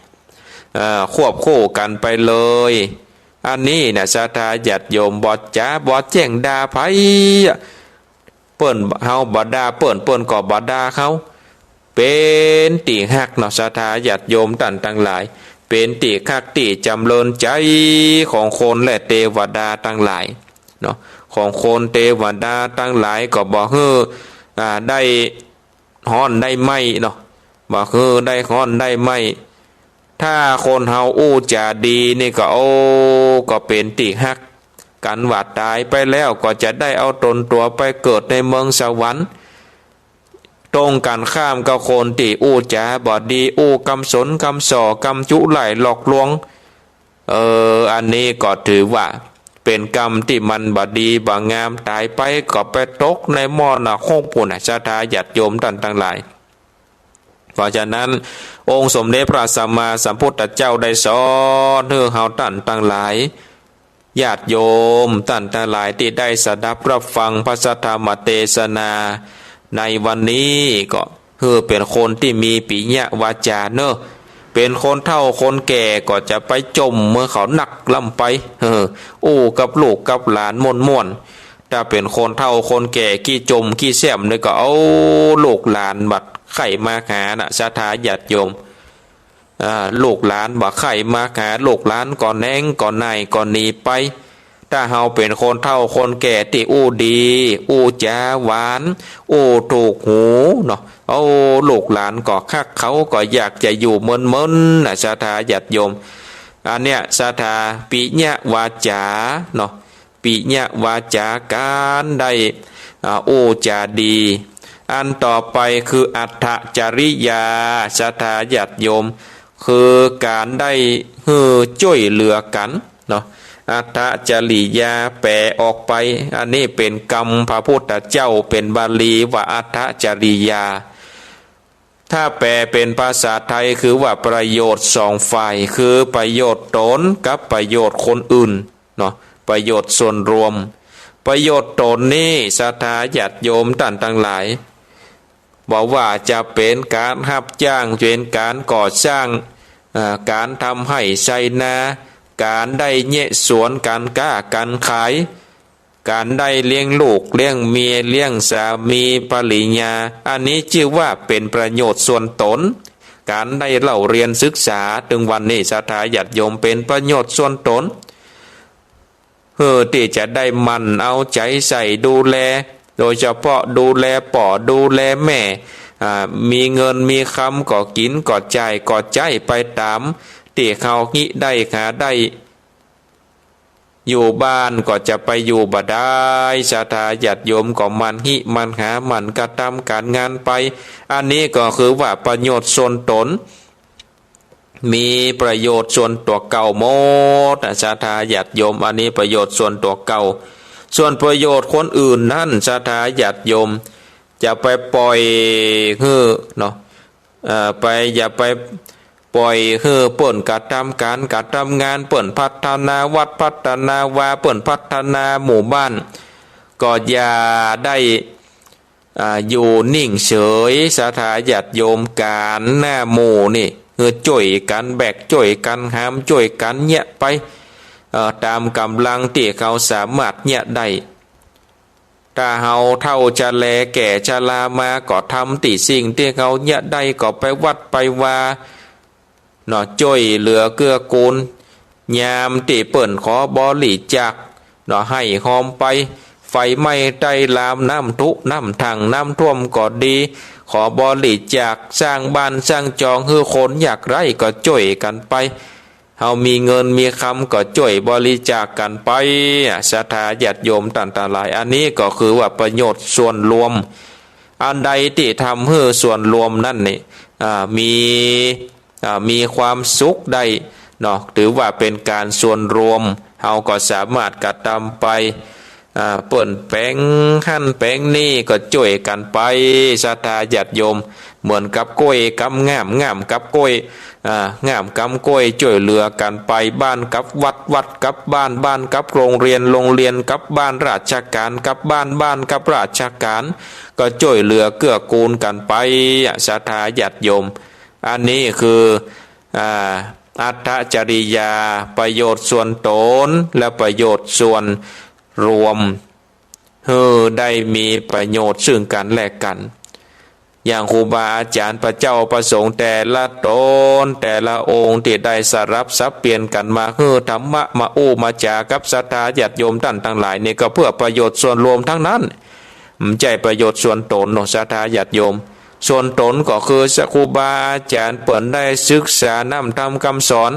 เอ่อ ควบคู่กั๋นไปเลย อันนี้เนี่ย ศรัทธาญาติโยม บ่จ๋า บ่แจ้งด่าใผอะ เปิ้น เฮาบ่ด่าเปิ้น เปิ้นก็บ่ด่าเฮา เป๋นตี้ฮักเนาะ ศรัทธาญาติโยมต้านตังหลาย เป๋นตี้ฮักตี้จ๋ำเริญใจ๋ของคนและเตวดาตังหลายเนาะ ของคนเตวดาตังหลายก็บ่หื้อ อ่า ได้ ฮ้อนได้ไหม้เนาะ บ่หื้อได้ฮ้อนได้ไหม้ ถ้าคนเฮาอู้จ๋าดีนี่ก็ โอ้ ก็เป๋นตี้ฮักกั๋น ว่าต๋ายไปแล้วก็จะได้เอาตนตั๋วไปเกิดในเมืองสวรรค์ ตรงกั๋นข้ามกับคนตี้อู้จ๋าบ่ดี อู้กำสนกำส่อ กำจุล่ายหลอกลวง เออ อันนี้ก็ถือว่าเป๋นกำตี้มันบ่ดีบ่งาม ต๋ายไปก็ไปตกในหม้อนรกปู๊นน่ะ ศรัทธาญาติโยมต้านตังหลาย เพราะฉะนั้น องค์สมเด็จพระสัมมาสัมพุทธเจ้าได้สอนหื้อเฮาต้านตังหลาย ญาติโยมต้านตังหลายตี้ได้สดับรับฟังพระสัทธรรมเตสนาในวันนี้ ก็หื้อเป๋นคนตี้มีปิยวาจาเน่อ เป๋นคนเฒ่าคนแก่ก็จะไปจ่มเมื่อเขานักล้ำไป เออ อู้กับลูกกับหลานม่วนๆ ถ้าเป๋นคนเฒ่าคนแก่ขี้จ่มขี้แซ้มนี่ก็ เอา ลูกหลานบ่ใค่มาหาน่ะ ศรัทธาญาติโยม อ่า ลูกหลานบ่ใค่มาหา ลูกหลานก็แหนงก็หน่ายก็หนีไป ถ้าเฮาเป๋นคนเฒ่าคนแก่ตี้อู้ดี อู้จ๋าหวาน อู้ถูกหูเนาะ เอา ลูกหลานก็ฮัก เขาก็อยากจะอยู่เมินๆ น่ะ ศรัทธาญาติโยม อันเนี้ย ศรัทธา ปิยวาจาเนาะ ปิยวาจาการได้ อ่า อู้จ๋าดี อันต่อไปคืออัตถจริยา ศรัทธาญาติโยม คือก๋านได้หื้อจ้วยเหลือกั๋นเนาะ อัตถจริยาแปลออกไป อันนี้เป๋นกำพระพุทธเจ้า เป๋นบาลีว่าอัตถจริยา ถ้าแปลเป๋นภาษาไทยคือว่าประโยชน์สองฝ่าย คือประโยชน์ตนกับประโยชน์คนอื่นเนาะ ประโยชน์ส่วนรวม ประโยชน์ตนนี่ ศรัทธาญาติโยมต้านตังหลาย บ่ว่าจะเป๋นก๋านฮับจ้าง เป๋นก๋านก่อสร้าง อ่า ก๋านทำไฮ่ไถนา ก๋านได้เยียะสวน ก๋านก๊าก๋านขาย ก๋านได้เลี้ยงลูกเลี้ยงเมีย เลี้ยงสามีภริยา อันนี้จื้อว่าเป๋นประโยชน์ส่วนตน ก๋านได้เล่าเรียนศึกษา ตึงวันนี้ ศรัทธาญาติโยม เป๋นประโยชน์ส่วนตน เพื่อตี้จะได้หมั่นเอาใจ๋ใส่ดูแล โดยเฉพาะดูแลป้อดูแลแม่ อ่า มีเงินมีคำก็กิ๋นก็ใจ๊ก็ใจ๊ไปต๋ามตี้เฮาฮิได้หาได้ อยู่บ้านก็จะไปอยู่บ่ได้ ศรัทธาญาติโยมก็หมั่นหิหมั่นหา หมั่นกระตำก๋านงานไป อันนี้ก็คือว่าประโยชน์ส่วนต๋น มีประโยชน์ส่วนตั๋วเก่าหมดนะ ศรัทธาญาติโยม อันนี้ประโยชน์ส่วนตั๋วเก่า ส่วนประโยชน์คนอื่นนั้น ศรัทธาญาติโยม จะไปปล่อยหื้อเนาะ เอ่อ ไป อย่าไปปล่อยหื้อเปิ้นกระตำก๋าน กระตำงาน เปิ้นพัฒนาวัด พัฒนาวา เปิ้นพัฒนาหมู่บ้าน ก็อย่าได้ อ่า อยู่นิ่งเฉย ศรัทธาญาติโยม ก๋านหน้าหมู่นี่ หื้อจ้วยกั๋นแบก จ้วยกั๋นหาม จ้วยกั๋นเยียะไป เอ่อ ต๋ามก๋ำลังตี้เขาสามารถเยียะได้ ถ้าเฮาเฒ่าจะแลแก่ชรามา ก็ทำตี้สิ่งตี้เฮาเยียะได้ ก็ไปวัดไปวา เนาะ จ้วยเหลือเกื้อกูล ยามตี้เปิ้นขอบริจาค เนาะ ไห้ฮอมไป ไฟไหม้ใต้ลาม น้ำท่วม น้ำขัง น้ำท่วมก็ดี ขอบริจาค สร้างบ้านสร้างจองหื้อคนยากไร้ ก็จ้วยกั๋นไป เฮามีเงินมีคำก็จ้วยบริจาคกั๋นไป อ่ะ ศรัทธาญาติโยมต้านตังหลาย อันนี้ก็คือว่าประโยชน์ส่วนรวม อันใดตี้ทำหื้อส่วนรวมนั้นนี่ อ่า มี อ่า มีความสุขได้เนาะ ถือว่าเป๋นก๋านส่วนรวม เฮาก็สามารถกระตำไป อ่า เปิ้นแป๋งหั้นแป๋งนี่ก็จ้วยกั๋นไป ศรัทธาญาติโยม เหมือนกับก้วยกำง่าม ง่ามกับก้วย อ่า ง่ามกำก้วยจ้วยเหลือกั๋นไป บ้านกับวัด วัดกับบ้าน บ้านกับโรงเรียน โรงเรียนกับบ้าน ราชก๋านกับบ้าน บ้านกับราชก๋าน ก็จ้วยเหลือเกื้อกูลกั๋นไป อ่ะ ศรัทธาญาติโยม อันนี้คือ อ่า อัตถจริยา ประโยชน์ส่วนต๋น และประโยชน์ส่วนรวม หื้อได้มีประโยชน์ซึ่งกั๋นและกั๋น อย่างครูบาอาจ๋ารย์ พระเจ้าพระสงฆ์แต่ละต๋น แต่ละองค์ตี้ได้สลับสับเปลี่ยนกั๋นมาหื้อธรรมะ มาอู้มาจ๋ากับศรัทธาญาติโยมต้านตังหลายนี่ ก็เพื่อประโยชน์ส่วนรวมตังนั้น บ่ใจ้ประโยชน์ส่วนต๋นเนาะ ศรัทธาญาติโยม ส่วนต๋นก็คือครูบาอาจ๋ารย์เปิ้นได้ศึกษาน้ำธรรมกำสอน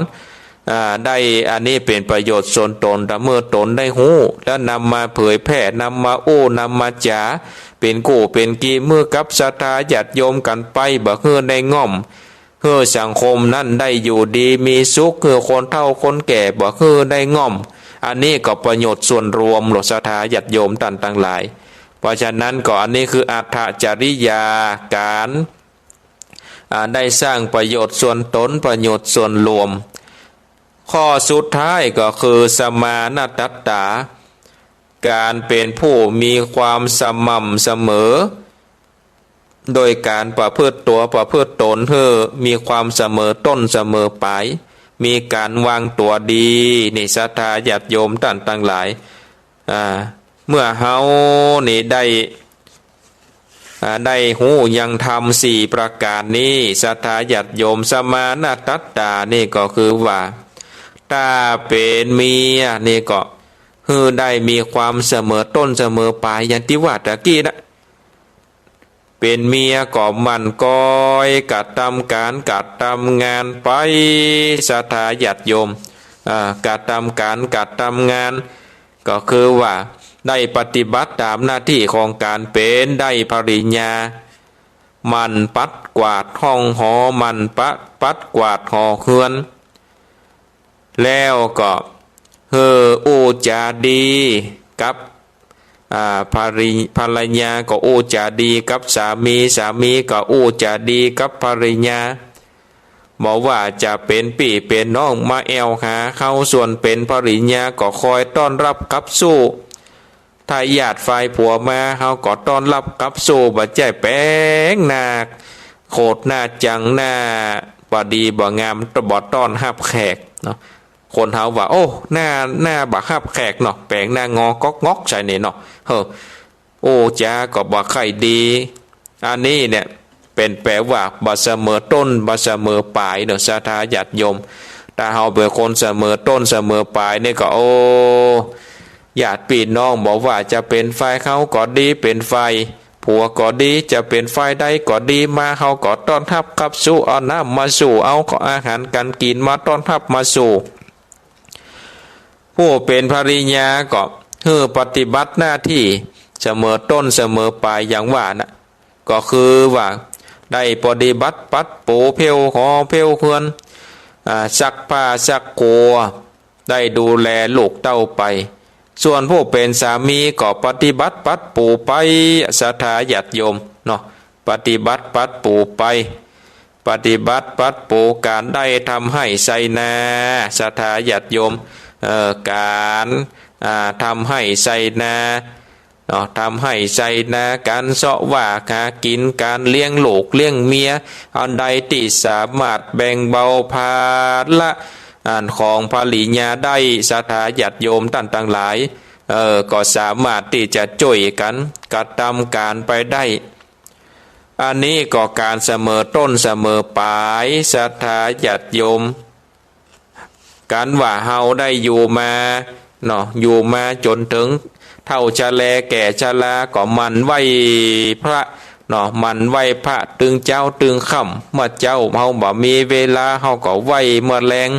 อ่า ได้ อันนี้เป๋นประโยชน์ส่วนต๋น แต่เมื่อต๋นได้ฮู้ แล้วนำมาเผยแผ่ นำมาอู้ นำมาจ๋า เป๋นกู้เป๋นกีบหื้อกับศรัทธาญาติโยมกั๋นไป บ่หื้อได้ง่อม หื้อสังคมนั้นได้อยู่ดีมีสุข หื้อคนเฒ่าคนแก่บ่หื้อได้ง่อม อันนี้ก็ประโยชน์ส่วนรวมเนาะ ศรัทธาญาติโยมต้านตังหลาย เพราะฉะนั้นก็อันนี้คืออัตถจริยา ก๋าน อ่า ได้สร้างประโยชน์ส่วนต๋น ประโยชน์ส่วนรวม ข้อสุดท้ายก็คือสมาณตัตตา ก๋านเป๋นผู้มีความสม่ำเสมอ โดยก๋านประพฤติตั๋วประพฤติต๋นหื้อมีความเสมอต้นเสมอปลาย มีก๋านวางตั๋วดี นี่ศรัทธาญาติโยมต้านตังหลาย อ่า เมื่อเฮานี่ได้ อ่า ได้ฮู้ยังธรรมสี่ประก๋านนี้ ศรัทธาญาติโยม สมาณตัตตานี่ก็คือว่า ถ้าเป๋นเมียนี่ก็หื้อได้มีความเสมอต้นเสมอปลาย อย่างตี้ว่าตะกี้นะ เป๋นเมียก็หมั่นคอยกระตำก๋านกระตำงานไป ศรัทธาญาติโยม อ่า กระตำก๋านกระตำงาน ก็คือว่าได้ปฏิบัติต๋ามหน้าตี้ของก๋านเป๋น ได้ภริยา หมั่นปัดกวาดห้องหอ หมั่นปะ ปัดกวาดหอเฮือน แล้วก็หื้ออู้จ๋าดีกับ อ่า ภริ- ภรรยาก็อู้จ๋าดีกับสามี สามีก็อู้จ๋าดีกับภริยา บ่ว่าจะเป๋นปี้เป๋นน้องมาแอ่วหาเฮา ส่วนเป๋นภริยาก็คอยต้อนฮับกลับสู้ ถ้าญาติฝ่ายผัวมา เฮาก็ต้อนฮับกลับสู้ บ่ใจ้แป๋งหน้าโขดหน้าจัง หน้าบ่ดีบ่งาม บ่ต้อนฮับแขกเนาะ คนเฮาว่า โอ้ หน้า หน้าบ่ฮับแขกเนาะ แป๋งหน้างอก๊อกงอกใส่นี่เนาะ เฮ้อ อู้จ๋าก็บ่ใค่ดี อันนี้เนี่ยเป๋นแปลว่าบ่เสมอต้นบ่เสมอปลายเนาะ ศรัทธาญาติโยม ถ้าเฮาเป๋นคนเสมอต้นเสมอปลายนี่ก็ โอ้ ญาติปี้น้องบ่ว่าจะเป๋นฝ่ายเฮาก็ดี เป๋นฝ่ายผัวก็ดี จะเป๋นฝ่ายใดก็ดีมา เฮาก็ต้อนฮับกลับสู้ เอาน้ำมาสู่ เอาอาหารก๋านกิ๋นมาต้อนฮับมาสู่ ผู้เป๋นภริยาก็หื้อปฏิบัติหน้าตี้เสมอต้นเสมอปายอย่างว่าน่ะ ก็คือว่าได้ปฏิบัติปัดปูเพลหอเพลเฮือน อ่า ซักผ้าซักกัว ได้ดูแลลูกเต้าไป ส่วนผู้เป๋นสามีก็ปฏิบัติปัดปูไป ศรัทธาญาติโยมเนาะ ปฏิบัติปัดปูไป ปฏิบัติปัดปูก๋านได้ทำไฮ่ไซนา ศรัทธาญาติโยม เอ่อ ก๋าน อ่า ทำไฮ่ไซนา เนาะ ทำไฮ่ไซนา ก๋านเซาะว่าหากิ๋น ก๋านเลี้ยงลูกเลี้ยงเมีย อันใดตี้สามารถแบ่งเบาภาระ อันของภริยาได้ ศรัทธาญาติโยมต้านตังหลาย เอ่อ ก็สามารถตี้จะจ้วยกั๋นกระตำก๋านไปได้ อันนี้ก็ก๋านเสมอต้นเสมอปาย ศรัทธาญาติโยม ก๋านว่าเฮาได้อยู่มาเนาะ อยู่มาจ๋นเถิงเฒ่าชะแลแก่ชรา ก็หมั่นไหว้พระเนาะ หมั่นไหว้พระตึงเจ๊าตึงค่ำ เมื่อเจ๊าเฮาบ่มีเวลาเฮาก็ไหว้ เมื่อแลง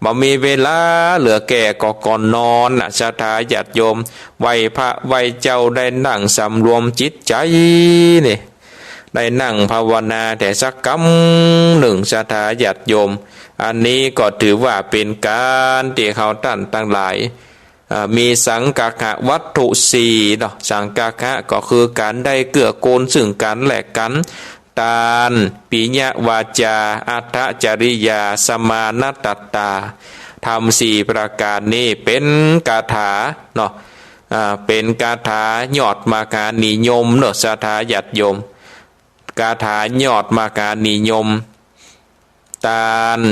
บ่มีเวลาเหลือแก่ก็ก่อนนอนน่ะ ศรัทธาญาติโยม ไหว้พระไหว้เจ๊าได้นั่งสำรวมจิตใจ๋นี่ ได้นั่งภาวนาแต๊สักกำนึ่ง ศรัทธาญาติโยม อันนี้ก็ถือว่าเป๋นก๋านตี้เฮาต้านตังหลาย เอ่อ มีสังฆะวัตถุสี่เนาะ สังฆะก็คือก๋านได้เกื้อกูลซึ่งกั๋นและกั๋น ตาน ปิยวาจา อัตถจริยา สมาณัตตา ธรรมสี่ประก๋านนี้เป๋นคาถาเนาะ อ่า เป๋นคาถายอดมหานิยมเนาะ ศรัทธาญาติโยม คาถายอดมหานิยม ตาน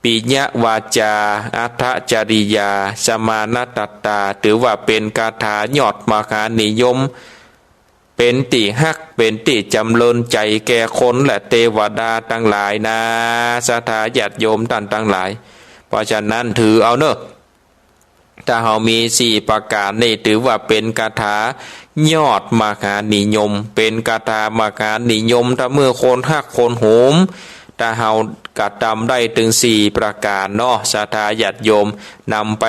ปิยวาจา อัตถจริยา สมาณัตตา ถือว่าเป๋นคาถายอดมหานิยม เป๋นตี้ฮัก เป๋นตี้จ๋ำเริญใจ๋แก่คนและเตวดาตังหลายนา ศรัทธาญาติโยมต้านตังหลาย เพราะฉะนั้นถือเอาเนาะ ถ้าเฮามีสี่ประก๋านนี่ถือว่าเป๋นคาถายอดมหานิยม เป๋นคาถามหานิยม ถ้าเมื่อคนฮักคนโหม ถ้าเฮากระตำได้เถิงสี่ประก๋านเนาะ ศรัทธาญาติโยม นำไป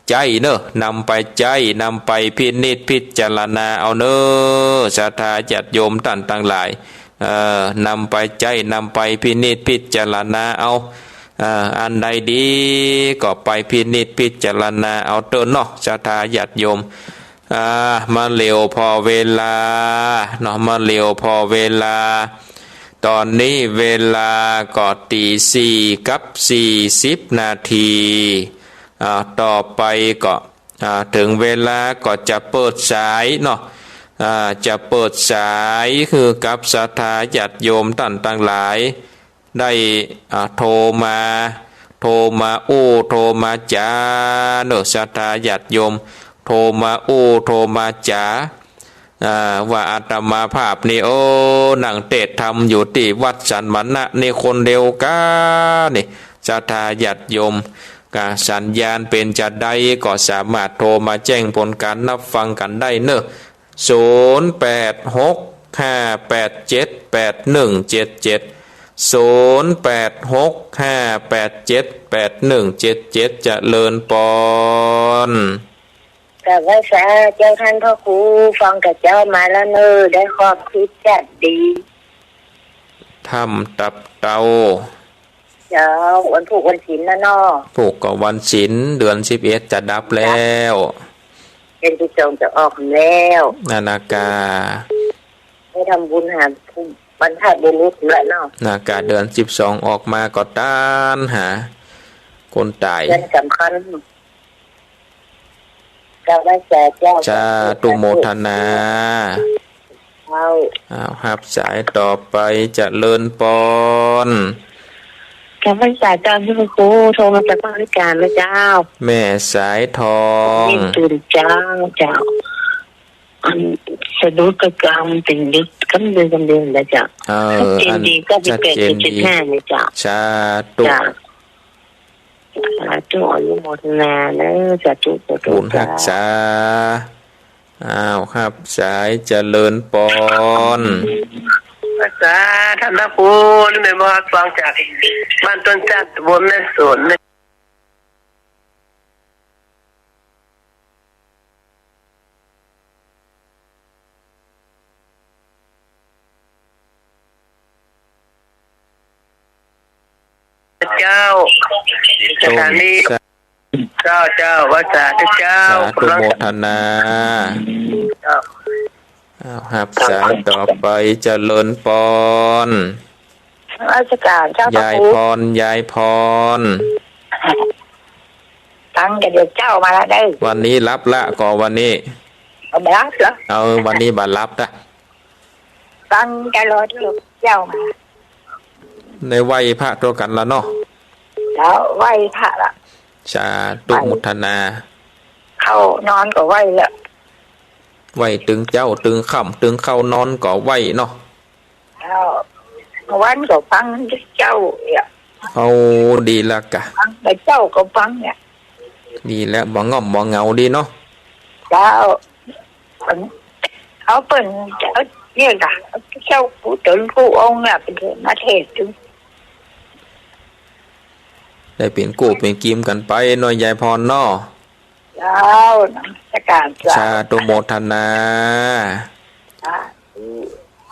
ใจ๊เนาะ นำไปใจ๊ นำไปพินิจพิจารณาเอาเนาะ ศรัทธาญาติโยมต้านตังหลาย เอ่อ นำไปใจ๊ นำไปพินิจพิจารณาเอา อ่า อันใดดีก็ไปพินิจพิจารณาเอาเต๊อะเนาะ ศรัทธาญาติโยม อ่า มาเหลียวผ่อเวลาเนาะ มาเหลียวผ่อเวลา ต๋อนนี้เวลาก็ตี๋สี่กับสี่สิบนาที อ่า ต่อไปก็ อ่า เถิงเวลาก็จะเปิดสายเนาะ อ่า จะเปิดสายหื้อกับศรัทธาญาติโยมต้านตังหลาย ได้ อ่า โทรมา โทรมาอู้ โทรมาจ๋าเนาะ ศรัทธาญาติโยม โทรมาอู้ โทรมาจ๋า อ่า ว่าอาตมาภาพนี่ โอ้ นั่งเตสน์ธรรมอยู่ตี้วัดสันมณะนี่คนเดียวกั๋นนี่ ศรัทธาญาติโยม กาสัญญาณเป๋นจาใดก็สามารถโทรมาแจ้งผลก๋านฮับฟังกั๋นได้เนาะ ศูนย์แปดหกห้าแปดเจ็ดแปดหนึ่งเจ็ดเจ็ด ศูนย์แปดหกห้าแปดเจ็ดแปดหนึ่งเจ็ดเจ็ด เจริญปอน กราบไหว้สาเจ้าต้านพระครู ฟังกับเจ้ามาแล้วเนาะ ได้ความคิดจะดี ถ้ำตับเตา เจ้า วันพูกวันศีลนะเนาะ พูกก็วันศีล เดือนสิบเอ็ดจะดับแล้ว เดือนสิบสองจะออกแล้ว นานาคา ได้ทำบุญหาบรรพบุรุษแล้วเนาะ นานาคา เดือนสิบสองออกมาก็ตานหาคนต๋าย เดือนสำคัญ กราบไหว้สาเจ้า สาธุโมทนา เจ้า อ้าว ฮับสายต่อไป เจริญปอน กราบไหว้สาเจ้า พระครู โทรมาจากบริการนะเจ้า แม่สายทอง เรียนตูนเจ้า เจ้า อันสะดุดกะกำติ่งดึกกำเดียวกำเดียวนะเจ้า เออ ชัดเจนดี อัน เก้าสิบแปดจุดเจ็ดห้า ชัดเจนดี นะเจ้า สาธุ เจ้า สาธุ อนุโมทนาเนอะ สาธุ สาธุ บุญฮักษา เจ้า อ้าว ฮับสาย เจริญปอน ภาษาท่านพระครู นี่แม่นบ่ ฟังจากบ้านต้นจานตำบลแม่สน เจ้า ต้น สถานี สา เจ้า เจ้า ไหว้สาธุเจ้า สาธุโมทนา เจ้า อ้าว ฮับสายต่อไป เจริญปอน นมัสการเจ้า ยายพร ยายพร ฟังแต่เดี๋ยวเจ้ามาแล้วได้ วันนี้หลับละก่อวันนี้ บ่หลับเหรอ เออ วันนี้บ่หลับละ ฟังตลอดเลยเจ้ามา ได้ไหว้พระตวยกั๋นละเนาะ เจ้า ไหว้พระละ สาธุโมทนา เข้านอนก็ไหว้ละ ไหว้ตึงเจ๊าตึงค่ำตึงเข้านอนก็ไหว้เนาะ เจ้า วันก็ฟังเจ้าเนี่ย เอา ดีละก่ะ ฟังแต่เจ้าก็ฟังเนี่ย ดีแล้ว บ่ง่อมบ่เหงาดีเนาะ เจ้า เอาเปิ้น เอาเนี่ยก่ะ เจ้ากู้ต๋นกู้องค์เนี่ย เปิ้นมาเทศน์ตึง ได้เป๋นกู้เป๋นกี๋กั๋นไปเนาะ ยายพรเนาะ เจ้า นมัสการเจ้า สาธุโมทนา สาธุ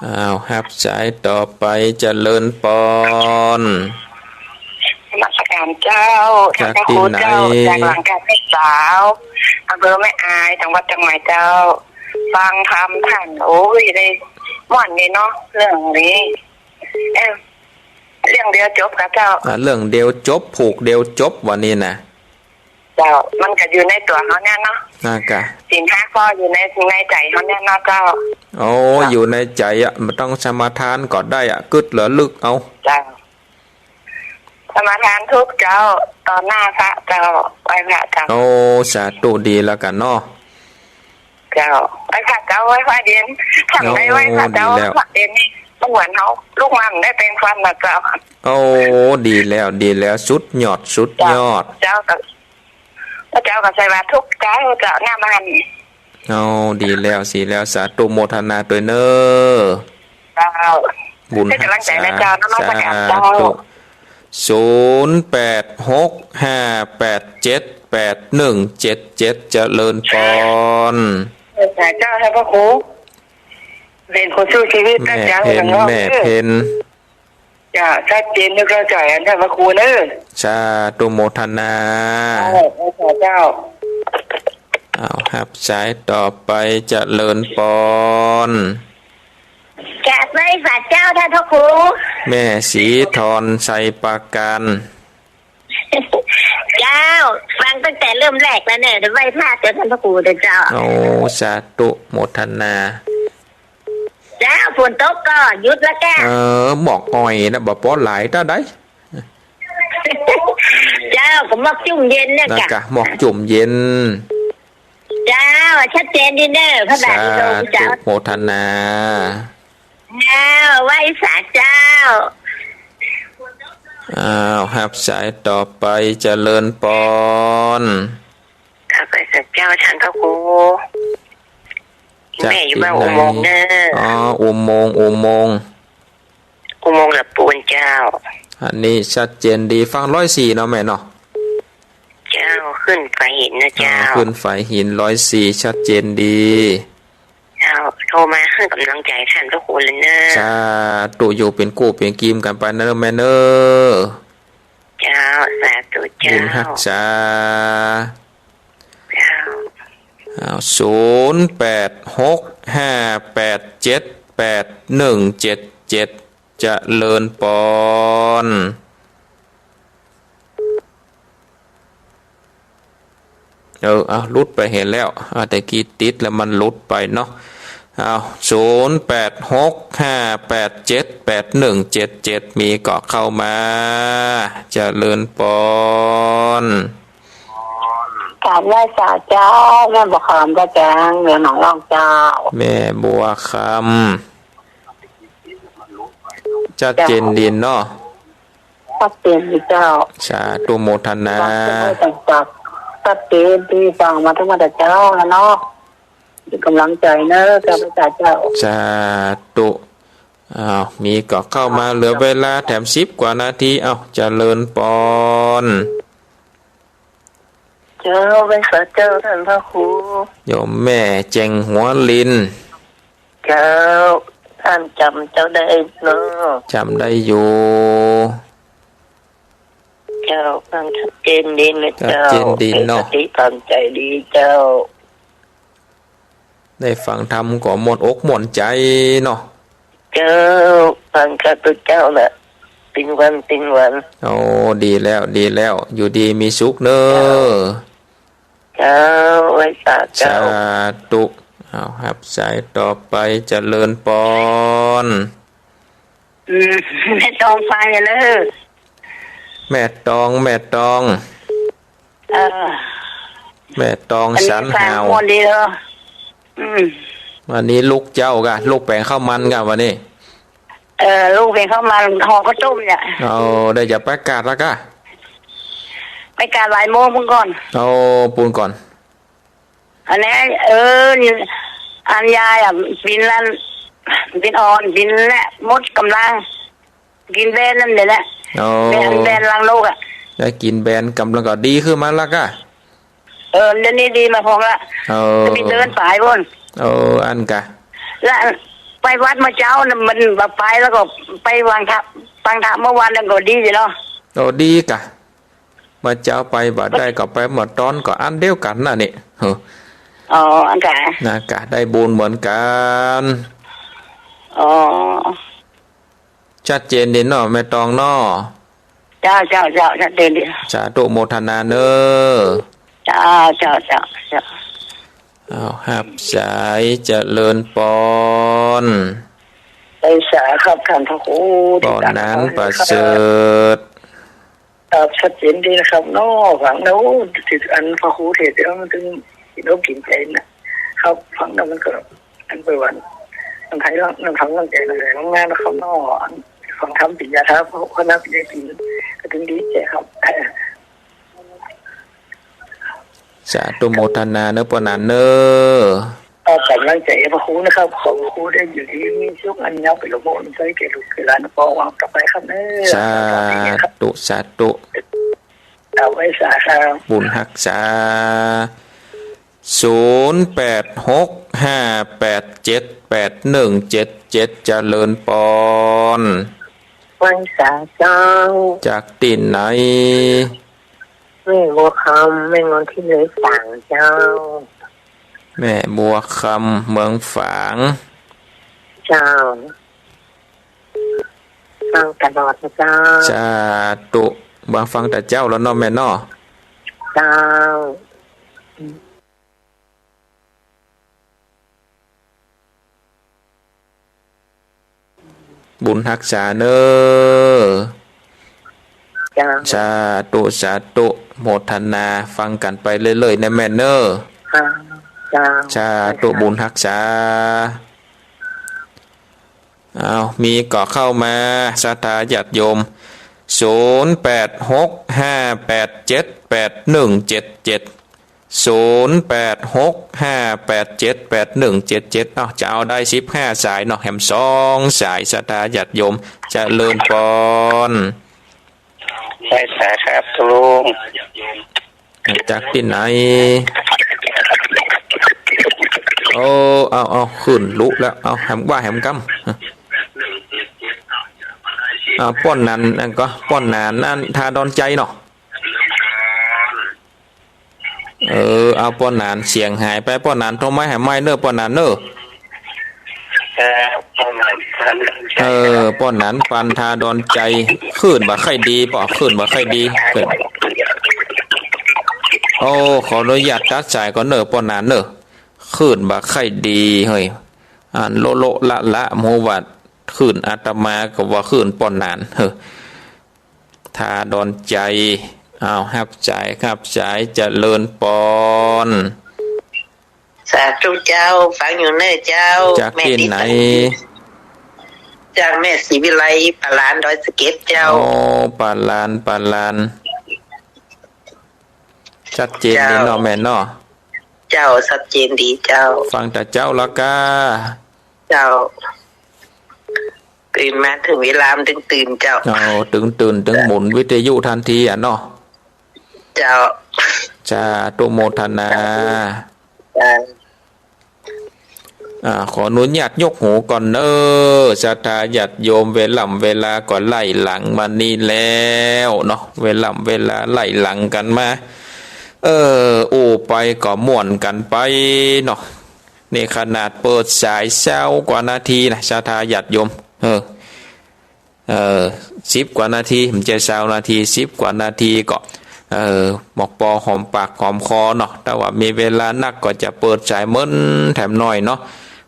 อ้าว ฮับสายต่อไป เจริญปอน นมัสการเจ้า จากตี้ไหน ท่านพระครูเจ้า จากหลังกาแพทย์สาว อำเภอแม่อาย จังหวัดเจียงใหม่เจ้า ฟังธรรมท่าน โอ้ย ได้ม่วนดีเนาะ เรื่องนี้ เอ้อ เรื่องเดียวจบก่ะเจ้า อ่ะ เรื่องเดียวจบ ผูกเดียวจบ ว่านี้นะ เจ้า มันก็อยู่ในตั๋วเฮาเนี่ยเนาะ อ่า ก่ะ ศีลห้าข้ออยู่ใน ในใจ๋เฮาเนี่ยเนาะเจ้า โอ้ เจ้า อยู่ในใจ๋อะ บ่ต้องสมาทานก็ได้อะ กึ๊ดระลึกเอา เจ้า สมาทานทุกเจ้า ต่อหน้าพระเจ้า ไหว้พระเจ้า โอ้ สาธุ ดีละก่ะเนาะ เจ้า ไหว้พระเจ้า ไหว้พระเย็น ถ้าได้ไหว้พระเจ้า โอ้ ดีแล้ว พระเย็นนี่ มันเหมือนเฮาลุกมาบ่ได้แปรงฟันน่ะเจ้า โอ้ ดีแล้ว ดีแล้ว สุดยอด สุดยอด เจ้า เจ้าก็ พระเจ้าก็ใส่บาตรทุกเจ้า เจ้า หน้าบ้าน โอ้ ดีแล้ว ดีแล้ว สาธุโมทนาตวยเน้อ เจ้า บุญ ให้ก๋ำลังใจ๋นะเจ้า ฮักษา นมัสการเจ้า สาธุ ศูนย์แปดหกห้าแปดเจ็ดแปดหนึ่งเจ็ดเจ็ด เจริญปอน เออ สาธุเจ้า ท่านพระครู เป๋นคนสู้ชีวิต แม่เพ็ญ แม่เพ็ญ จ้ะ ชัดเจนนึกเข้าใจ๋ ท่านพระครูเน้อ สาธุโมทนา เจ้า เจ้า อ้าว ฮับสายต่อไป เจริญปอน กราบไหว้สาธุเจ้า ท่านพระครู แม่ศรีธร ชัยปราการ เจ้า ฟังตั้งแต่เริ่มแรกแล้วเนี่ย ไหว้พระเจ้า ท่านพระครูเจ้า โอ้ สาธุโมทนา เจ้า ฝนตกก็หยุดแล้วแก เออ หมอกอ่อยนะ บ่ปอหลายเต้าใด เจ้า ก็หมอกจุ่มเย็นเนี่ย นะ กะ กะ หมอกจุ่มเย็น เจ้า ชัดเจนดีเน้อ พระบาท สาธุ เจ้า โมทนา เจ้า ไหว้สาธุเจ้า อ้าว ฮับสายต่อไป เจริญปอน กราบไหว้สาธุเจ้า ท่านพระครู จากตี้ไหน แม่อยู่บ้านอุโมงค์เน้อ อ๋อ อุโมงค์ อุโมงค์ อุโมงค์หละปูนเจ้า อันนี้ชัดเจนดี ฟังร้อยสี่เนาะแม่เนาะ เจ้า ขึ้นฝายหินนะเจ้า อ๋อ ขึ้นฝายหิน ร้อยสี่ ชัดเจนดี เจ้า โทรมาหื้อก๋ำลังใจ๋ท่านพระครูเลยเน้อ สาธุ อยู่เป๋นกู้เป๋นกี๋กั๋นไปเน้อแม่เน้อ เจ้า สาธุเจ้า บุญฮักษา เจ้า อ้าว ศูนย์แปดหกห้าแปดเจ็ดแปดหนึ่งเจ็ดเจ็ด เจริญปอน เออ เอา หลุดไปเหียแล้ว อ่า ตะกี้ติดแล้วมันหลุดไปเนาะ เอา ศูนย์แปดหกห้าแปดเจ็ดแปดหนึ่งเจ็ดเจ็ด มีก็เข้ามา เจริญปอน กราบไหว้สาเจ้า แม่บัวคำ กระจาง เหนือหนองล่องเจ้า แม่บัวคำ ชัดเจนดีเนาะ ชัดเจนดีเจ้า สาธุโมทนา ชัดเจนดี ฟังมาตั้งแต่เจ้าแล้วเนาะ เป๋นก๋ำลังใจ๋เน้อ เจ้าพระเจ้า สาธุ อ้าว มีก็เข้ามา เหลือเวลาแถมสิบกว่านาที เอ้า เจริญปอน เจ้า ไหว้สาเจ้า ท่านพระครู โยมแม่แจ่งหัวลิน เจ้า ท่านจ๋ำเจ้าได้เนาะ จ๋ำได้อยู่ เจ้า ฟังชัดเจนดีนะ ชัดเจนดีเนาะ เจ้า ได้สติปัญญาดีเจ้า ได้ฟังธรรมก็ม่วนอกม่วนใจ๋เนาะ เจ้า ฟังข้าพเจ้าน่ะ เป๋นวันเป๋นวัน โอ้ ดีแล้ว ดีแล้ว อยู่ดีมีสุขเน่อ เจ้า เจ้า ไหว้สาเจ้า สาธุ เอา ฮับสายต่อไป เจริญปอน อืม แม่ตองฟังอยู่เน่อ แม่ตอง แม่ตอง เออ แม่ตอง วันนี้ สันหาว ฟังม่วนดีเน่อ อืม วันนี้ลุกเจ๊ากะ ลุกแป๋งข้าวมันกะวันนี้ เออ ลุกแป๋งข้าวมัน ห่อข้าวต้มเนี่ย เอา ได้จะไปกาดละกะ ไปกาดบ่ายโมงปู๊นก่อน เอา ปู๊นก่อน อันนี้ เออ อันยายอะ เป๋นอัน เป๋นอ่อน เป๋นแหละ หมดก๋ำลัง กิ๋นแบนนั่นแหละ โอ้ แบน แบนรังนกอะ ยายกิ๋นแบนก๋ำลังก็ดีขึ้นมาละกะ เออ เดี๋ยวนี้ดีมาพ่องละ เออ จะไปเดินป๋ายปู๊น เออ อั้นกะ แล้วไปวัดเมื่อเจ๊าน่ะ มันบ่ไปแล้วก็ไปฟังธรรม ฟังธรรมเมื่อวานนั่นก็ดีอยู่เนาะ โอ้ ดีกะ เมื่อเจ๊าไปบ่ได้ก็ไปเมื่อต๋อนก็อันเดียวกั๋นน่ะนี่ เออ อ๋อ อั้นกะ นะกะ ได้บุญเหมือนกั๋น อ๋อ ชัดเจนดีเนาะ แม่ตองเนาะ เจ้า เจ้า เจ้า ชัดเจนดี สาธุโมทนาเน่อ เจ้า เจ้า เจ้า เจ้า เอา ฮับสาย เจริญปอน ไหว้สาครับ ท่านพระครู ป้อหนานประเสริฐ ครับ ชัดเจนดีนะครับเนาะ ฟังแล้ว ถืออันพระครูเทศน์แล้วมันตึงกิ๋นอกกิ๋นใจ๋นะ ครับ ฟังแล้วมันก็ อันไปวัน มันไถ่ร่าง มันทำร่างใจ๋มันแหลงมากนะครับเนาะ อันฟังธรรมปิญญาธรรม เพราะว่านักปิญญากิ๋น ก็ถึงดีใจ๋ครับ สาธุโมทนาเน่อป้อหนานเน่อ เอาก๋ำลังใจ๋พระครูนะครับ ขอพระครูได้อยู่ดีมีสุข อันยาวเป๋นโรคเป๋นไข้แก่ลูกแก่หลาน ปอวางต่อไปครับเน่อ สาธุ สาธุ เอา ไหว้สาครับ บุญฮักษา ศูนย์แปดหกห้าแปดเจ็ดแปดหนึ่งเจ็ดเจ็ด เจริญปอน ไหว้สาเจ้า จากตี้ไหน แม่บัวคำ แม่งอนตี้เมืองฝางเจ้า แม่บัวคำ เมืองฝาง เจ้า ฟังตลอดนะเจ้า สาธุ บ่าฟังแต่เจ๊าแล้วเนาะแม่เนาะ เจ้า บุญฮักษาเน่อ เจ้า สาธุ สาธุ โมทนา ฟังกั๋นไปเรื่อยๆ เน่อแม่เน่อ เจ้า เจ้า สาธุ บุญฮักษา อ้าว มีก่อเข้ามา ศรัทธาญาติโยม ศูนย์แปดหกห้าแปดเจ็ดแปดหนึ่งเจ็ดเจ็ด ศูนย์แปดหกห้าแปดเจ็ดแปดหนึ่งเจ็ดเจ็ด อ้าว จะเอาได้สิบห้าสายเนาะ แหมสองสาย ศรัทธาญาติโยม เจริญปอน ไหว้สาครับลุง จากตี้ไหน โอ้ เอา เอา ขึ้นลุแล้ว เอา แหมว่าแหมกำ อ่า ป้อหนาน อันก็ ป้อหนาน อัน ท่าดอนใจ๋เนาะ เออ เอา ป้อหนาน เสียงหายไป ป้อหนาน โทรมาหาใหม่เน่อ ป้อหนานเน่อ ครับ ป้อหนาน เออ ป้อหนาน ปันท่าดอนใจ๋ คลื่นบ่ค่อยดี ป้อ คลื่นบ่ค่อยดี คลื่น โอ้ ขออนุญาตตัดสายก่อนเน่อ ป้อหนานเน่อ คลื่นบ่ค่อยดี เฮ้ย อันโละโละละละ บ่ฮู้ว่าคลื่นอาตมาก็ว่าคลื่นป้อหนาน เฮ้อ ท่าดอนใจ๋ อ้าว ฮับสาย ฮับสาย เจริญปอน สาธุเจ้า ฟังอยู่เน่อเจ้า จากตี้ไหน แม่ศรี จากแม่ศรีวิไล ป่าลานดอยสะเก็ดเจ้า อ๋อ ป่าลาน ป่าลาน ชัดเจนดีเนาะ เจ้า แม่เนาะ เจ้า ชัดเจนดีเจ้า ฟังแต่เจ๊าละก้า เจ้า ตื่นมาเถิงเวลามันตึงตื่นเจ้า เอา ตึงตื่น ตึงหมุนวิทยุทันทีอะเนาะ เจ้า สาธุโมทนา เจ้า อ่า ขออนุญาตยกหูก่อนเน้อ ศรัทธาญาติโยม เวล่ำเวลาก็ไล่หลังมานี่แล้วเนาะ เวล่ำเวลาไล่หลังกั๋นมา เออ อู้ไปก็ม่วนกั๋นไปเนาะ นี่ขนาดเปิดสายซาวกว่านาทีนะ ศรัทธาญาติโยม เออ เออ สิบกว่านาที บ่ใจ้ซาวนาที สิบกว่านาทีก็ เออ หมอกปอหอมปากหอมคอเนาะ แต่ว่ามีเวลานักก็จะเปิดสายเมินแถมหน่อยเนาะ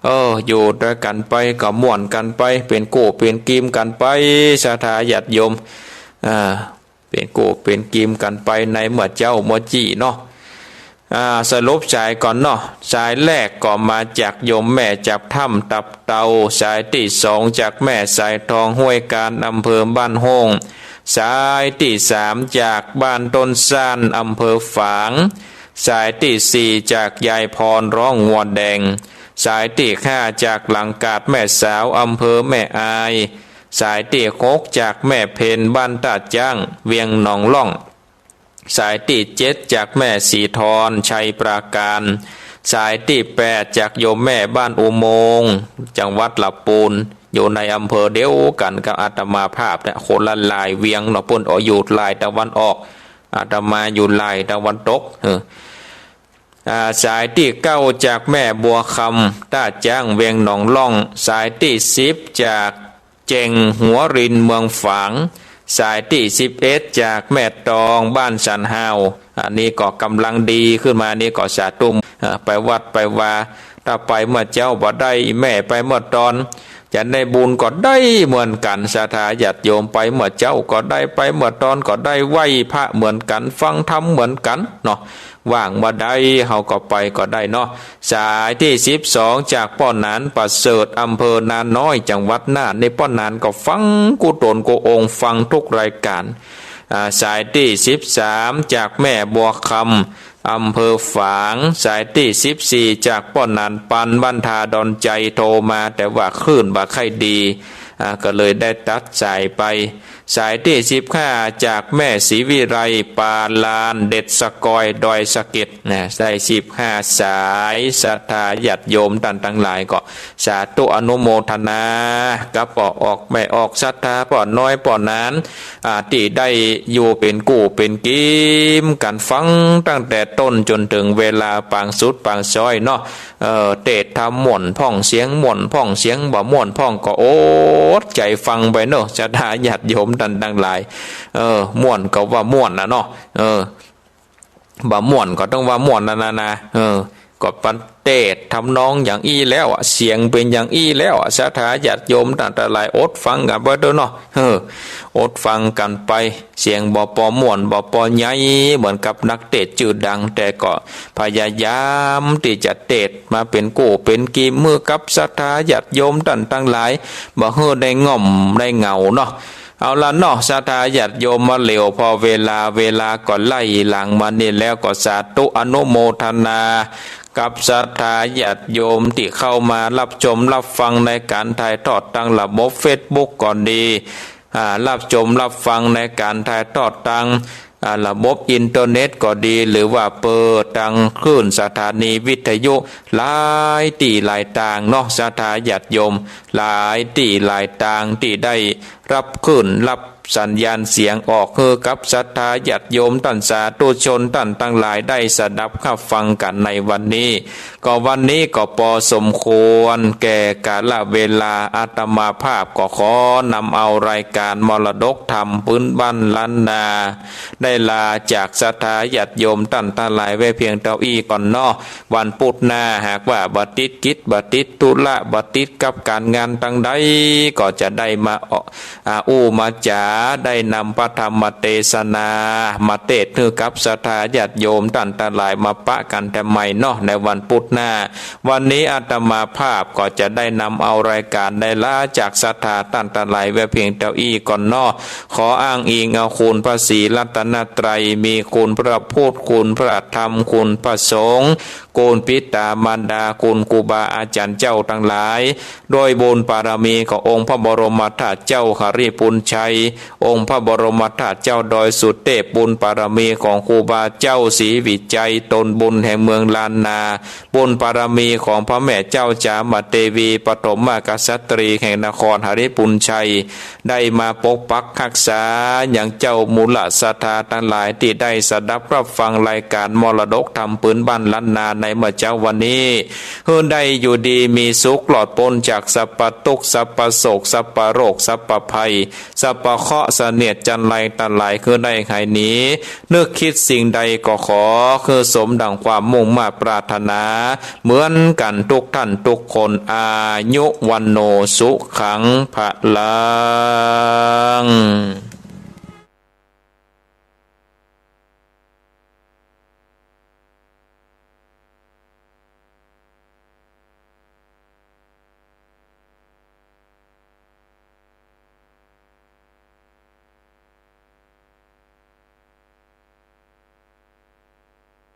เออ อยู่ตวยกั๋นไปก็ม่วนกั๋นไป เป๋นกู้เป๋นกีมกั๋นไป ศรัทธาญาติโยม อ่า เป๋นกู้เป๋นกีมกั๋นไปในเมื่อเจ๊าเมื่อจี้เนาะ อ่า สรุปสายก่อนเนาะ สายแรกก็มาจากโยมแม่จับถ้ำตับเตา สายตี้สองจากแม่สายทองห้วยกาญ อำเภอบ้านโฮ่ง สายตี้สามจากบ้านต้นซ่าน อำเภอฝาง สายตี้สี่จากยายพรร้องงัวแดง สายตี้ห้าจากหลังกาดแม่สาว อำเภอแม่อาย สายตี้หกจากแม่เพ็ญบ้านต้าจ๊าง เวียงหนองล่อง สายตี้เจ็ดจากแม่สีทร ชัยปราการ สายตี้แปดจากโยมแม่บ้านอุโมงค์ จังหวัดละปูน อยู่ในอำเภอเดียวกั๋นกับอาตมาภาพเนี่ย คนละหลายเวียงเนาะ เปิ้นอยู่หลายตะวันออก อาตมาอยู่หลายตะวันตก เออ อ่า สายตี้เก้าจากแม่บัวคำ ต้าจ๊าง เวียงหนองล่อง สายตี้สิบจากเจ๋ง หัวริน เมืองฝาง สายตี้สิบเอ็ดจากแม่ตอง บ้านสันฮาว อันนี้ก็ก่ำลังดีขึ้นมา นี่ก็สาธุ เอ่อ ไปวัดไปวา ถ้าไปเมื่อเจ๊าบ่ได้ แม่ไปเมื่อตอน จะได้บุญก็ได้เหมือนกั๋น ศรัทธาญาติโยม ไปเมื่อเจ๊าก็ได้ ไปเมื่อตอนก็ได้ ไหว้พระเหมือนกั๋น ฟังธรรมเหมือนกั๋นเนาะ ว่างเมื่อใดเฮาก็ไปก็ได้เนาะ สายตี้สิบสองจากป้อหนานประเสริฐ อำเภอนาน้อย จังหวัดน่าน นี่ป้อหนานก็ฟังกู้ต๋นกู้องค์ ฟังทุกรายก๋าน อ่า สายตี้สิบสามจากแม่บัวคำ อำเภอฝาง สายตี้สิบสี่จากป้อหนานปัน บ้านท่าดอนไจ โทรมา แต่ว่าคลื่นบ่ค่อยดี อ่า ก็เลยได้ตัดสายไป สายตี้สิบห้าจากแม่ศรีวิไล ปาลาน เด็ดสะกอย ดอยสะเก็ด นะ ได้สิบห้าสาย ศรัทธาญาติโยมต้านตังหลายก็ สาธุอนุโมทนา กับป้อออกแม่ออกศรัทธา ป้อน้อยป้อหนาน อ่า ตี้ได้อยู่เป๋นกู้เป๋นกีมกั๋น ฟังตั้งแต่ต้นจ๋นเถิงเวลาปางสุดปางซ้อยเนาะ เออ เตสน์ธรรมม่วนพ่อง เสียงม่วนพ่อง เสียงบ่ม่วนพ่องก็อดใจ๋ฟังไปเนาะ ศรัทธาญาติโยมต้านตังหลาย เออ ม่วนก็ว่าม่วนน่ะเนาะ เออ บ่ม่วนก็ต้องว่าม่วนนั่นน่ะนะ เออ ก็ปะเตสน์ทำนองอย่างอี้แล้วอะ เสียงเป๋นอย่างอี้แล้วอะ ศรัทธาญาติโยมต้านตังหลายอดฟังกั๋นไปเต๊อะเนาะ เออ อดฟังกั๋นไป เสียงบ่ปอม่วนบ่ปอใหญ่เหมือนกับนักเตสน์จื้อดัง แต่ก็พยายามตี้จะเตสน์มาเป๋นกู้เป๋นกีมหื้อกับศรัทธาญาติโยมต้านตังหลาย บ่หื้อได้ง่อมได้เหงาเนาะ เอาละเนาะ ศรัทธาญาติโยม มาเหลียวผ่อเวลา เวลาก็ไล่หลังมานี่แล้ว ก็สาธุอนุโมทนา กับศรัทธาญาติโยมตี้เข้ามาฮับชมฮับฟังในก๋านถ่ายทอดตางระบบเฟซบุ๊กก็ดี อ่า ฮับชมฮับฟังในก๋านถ่ายทอดตาง อ่า ระบบอินเทอร์เน็ตก็ดี หรือว่าเปิดตางคลื่นสถานีวิทยุหลายตี้หลายตางเนาะ ศรัทธาญาติโยม หลายตี้หลายตางตี้ได้ฮับคลื่นฮับสัญญาณเสียงออกหื้อกับศรัทธาญาติโยมต้านสาธุชนต้านตังหลายได้สดับฮับฟังกั๋นในวันนี้ ก็วันนี้ก็ปอสมควรแก่กาละเวลา อาตมาภาพก็ขอนำเอารายก๋านมรดกธรรมปื๊นบ้านล้านนา ได้ลาจากศรัทธาญาติโยมต้านตังหลายไว้เพียงเต้าอี้ก่อนเนาะ วันปุธหน้าหากว่าบ่ติดกิจ บ่ติดธุระ บ่ติดกับก๋านงานตางใด ก็จะได้มา อ่า อู้มาจ๋า ได้นำพระธรรมเตสนามาเตสน์หื้อกับศรัทธาญาติโยมต้านตังหลายมาปะกั๋นแถมใหม่เนาะ ในวันปุธหน้า วันนี้อาตมาภาพก็จะได้นำเอารายก๋านได้ลาจากศรัทธาต้านตังหลายไว้เพียงเต้าอี้ก่อนเนาะ ขออ้างอิงเอาคุณพระศรีรัตนตรัย มีคุณพระพุทธ คุณพระธรรม คุณพระสงฆ์ คุณปิตามารดา คุณครูบาอาจ๋ารย์เจ้าตังหลาย ด้วยบุญบารมีขององค์พระบรมธาตุเจ้าหริภุญชัย องค์พระบรมธาตุเจ้าดอยสุเตพ บุญบารมีของครูบาเจ้าศรีวิชัย ตนบุญแห่งเมืองล้านนา บุญบารมีของพระแม่เจ้าจามเทวี ปฐมกษัตรีย์แห่งนครหริภุญชัย ได้มาปกปักฮักษายังเจ้ามูลศรัทธาตังหลายตี้ได้สดับฮับฟังรายก๋านมรดกธรรมปื้นบ้านล้านนาในเมื่อเจ๊าวันนี้ หื้อได้อยู่ดีมีสุข ปลอดป๊นจากสัพพะตุ๊กข์ สัพพะโศก สัพพะโรค สัพพะภัย สัพพะเคราะห์เสนียดจัญไรตังหลาย หื้อได้หายหนี นึกคิดสิ่งใดก็ขอหื้อสมดั่งความมุ่งมาดปรารถนา เหมือนกั๋นทุกท่านทุกคน อายุ วัณโณ สุขัง พลัง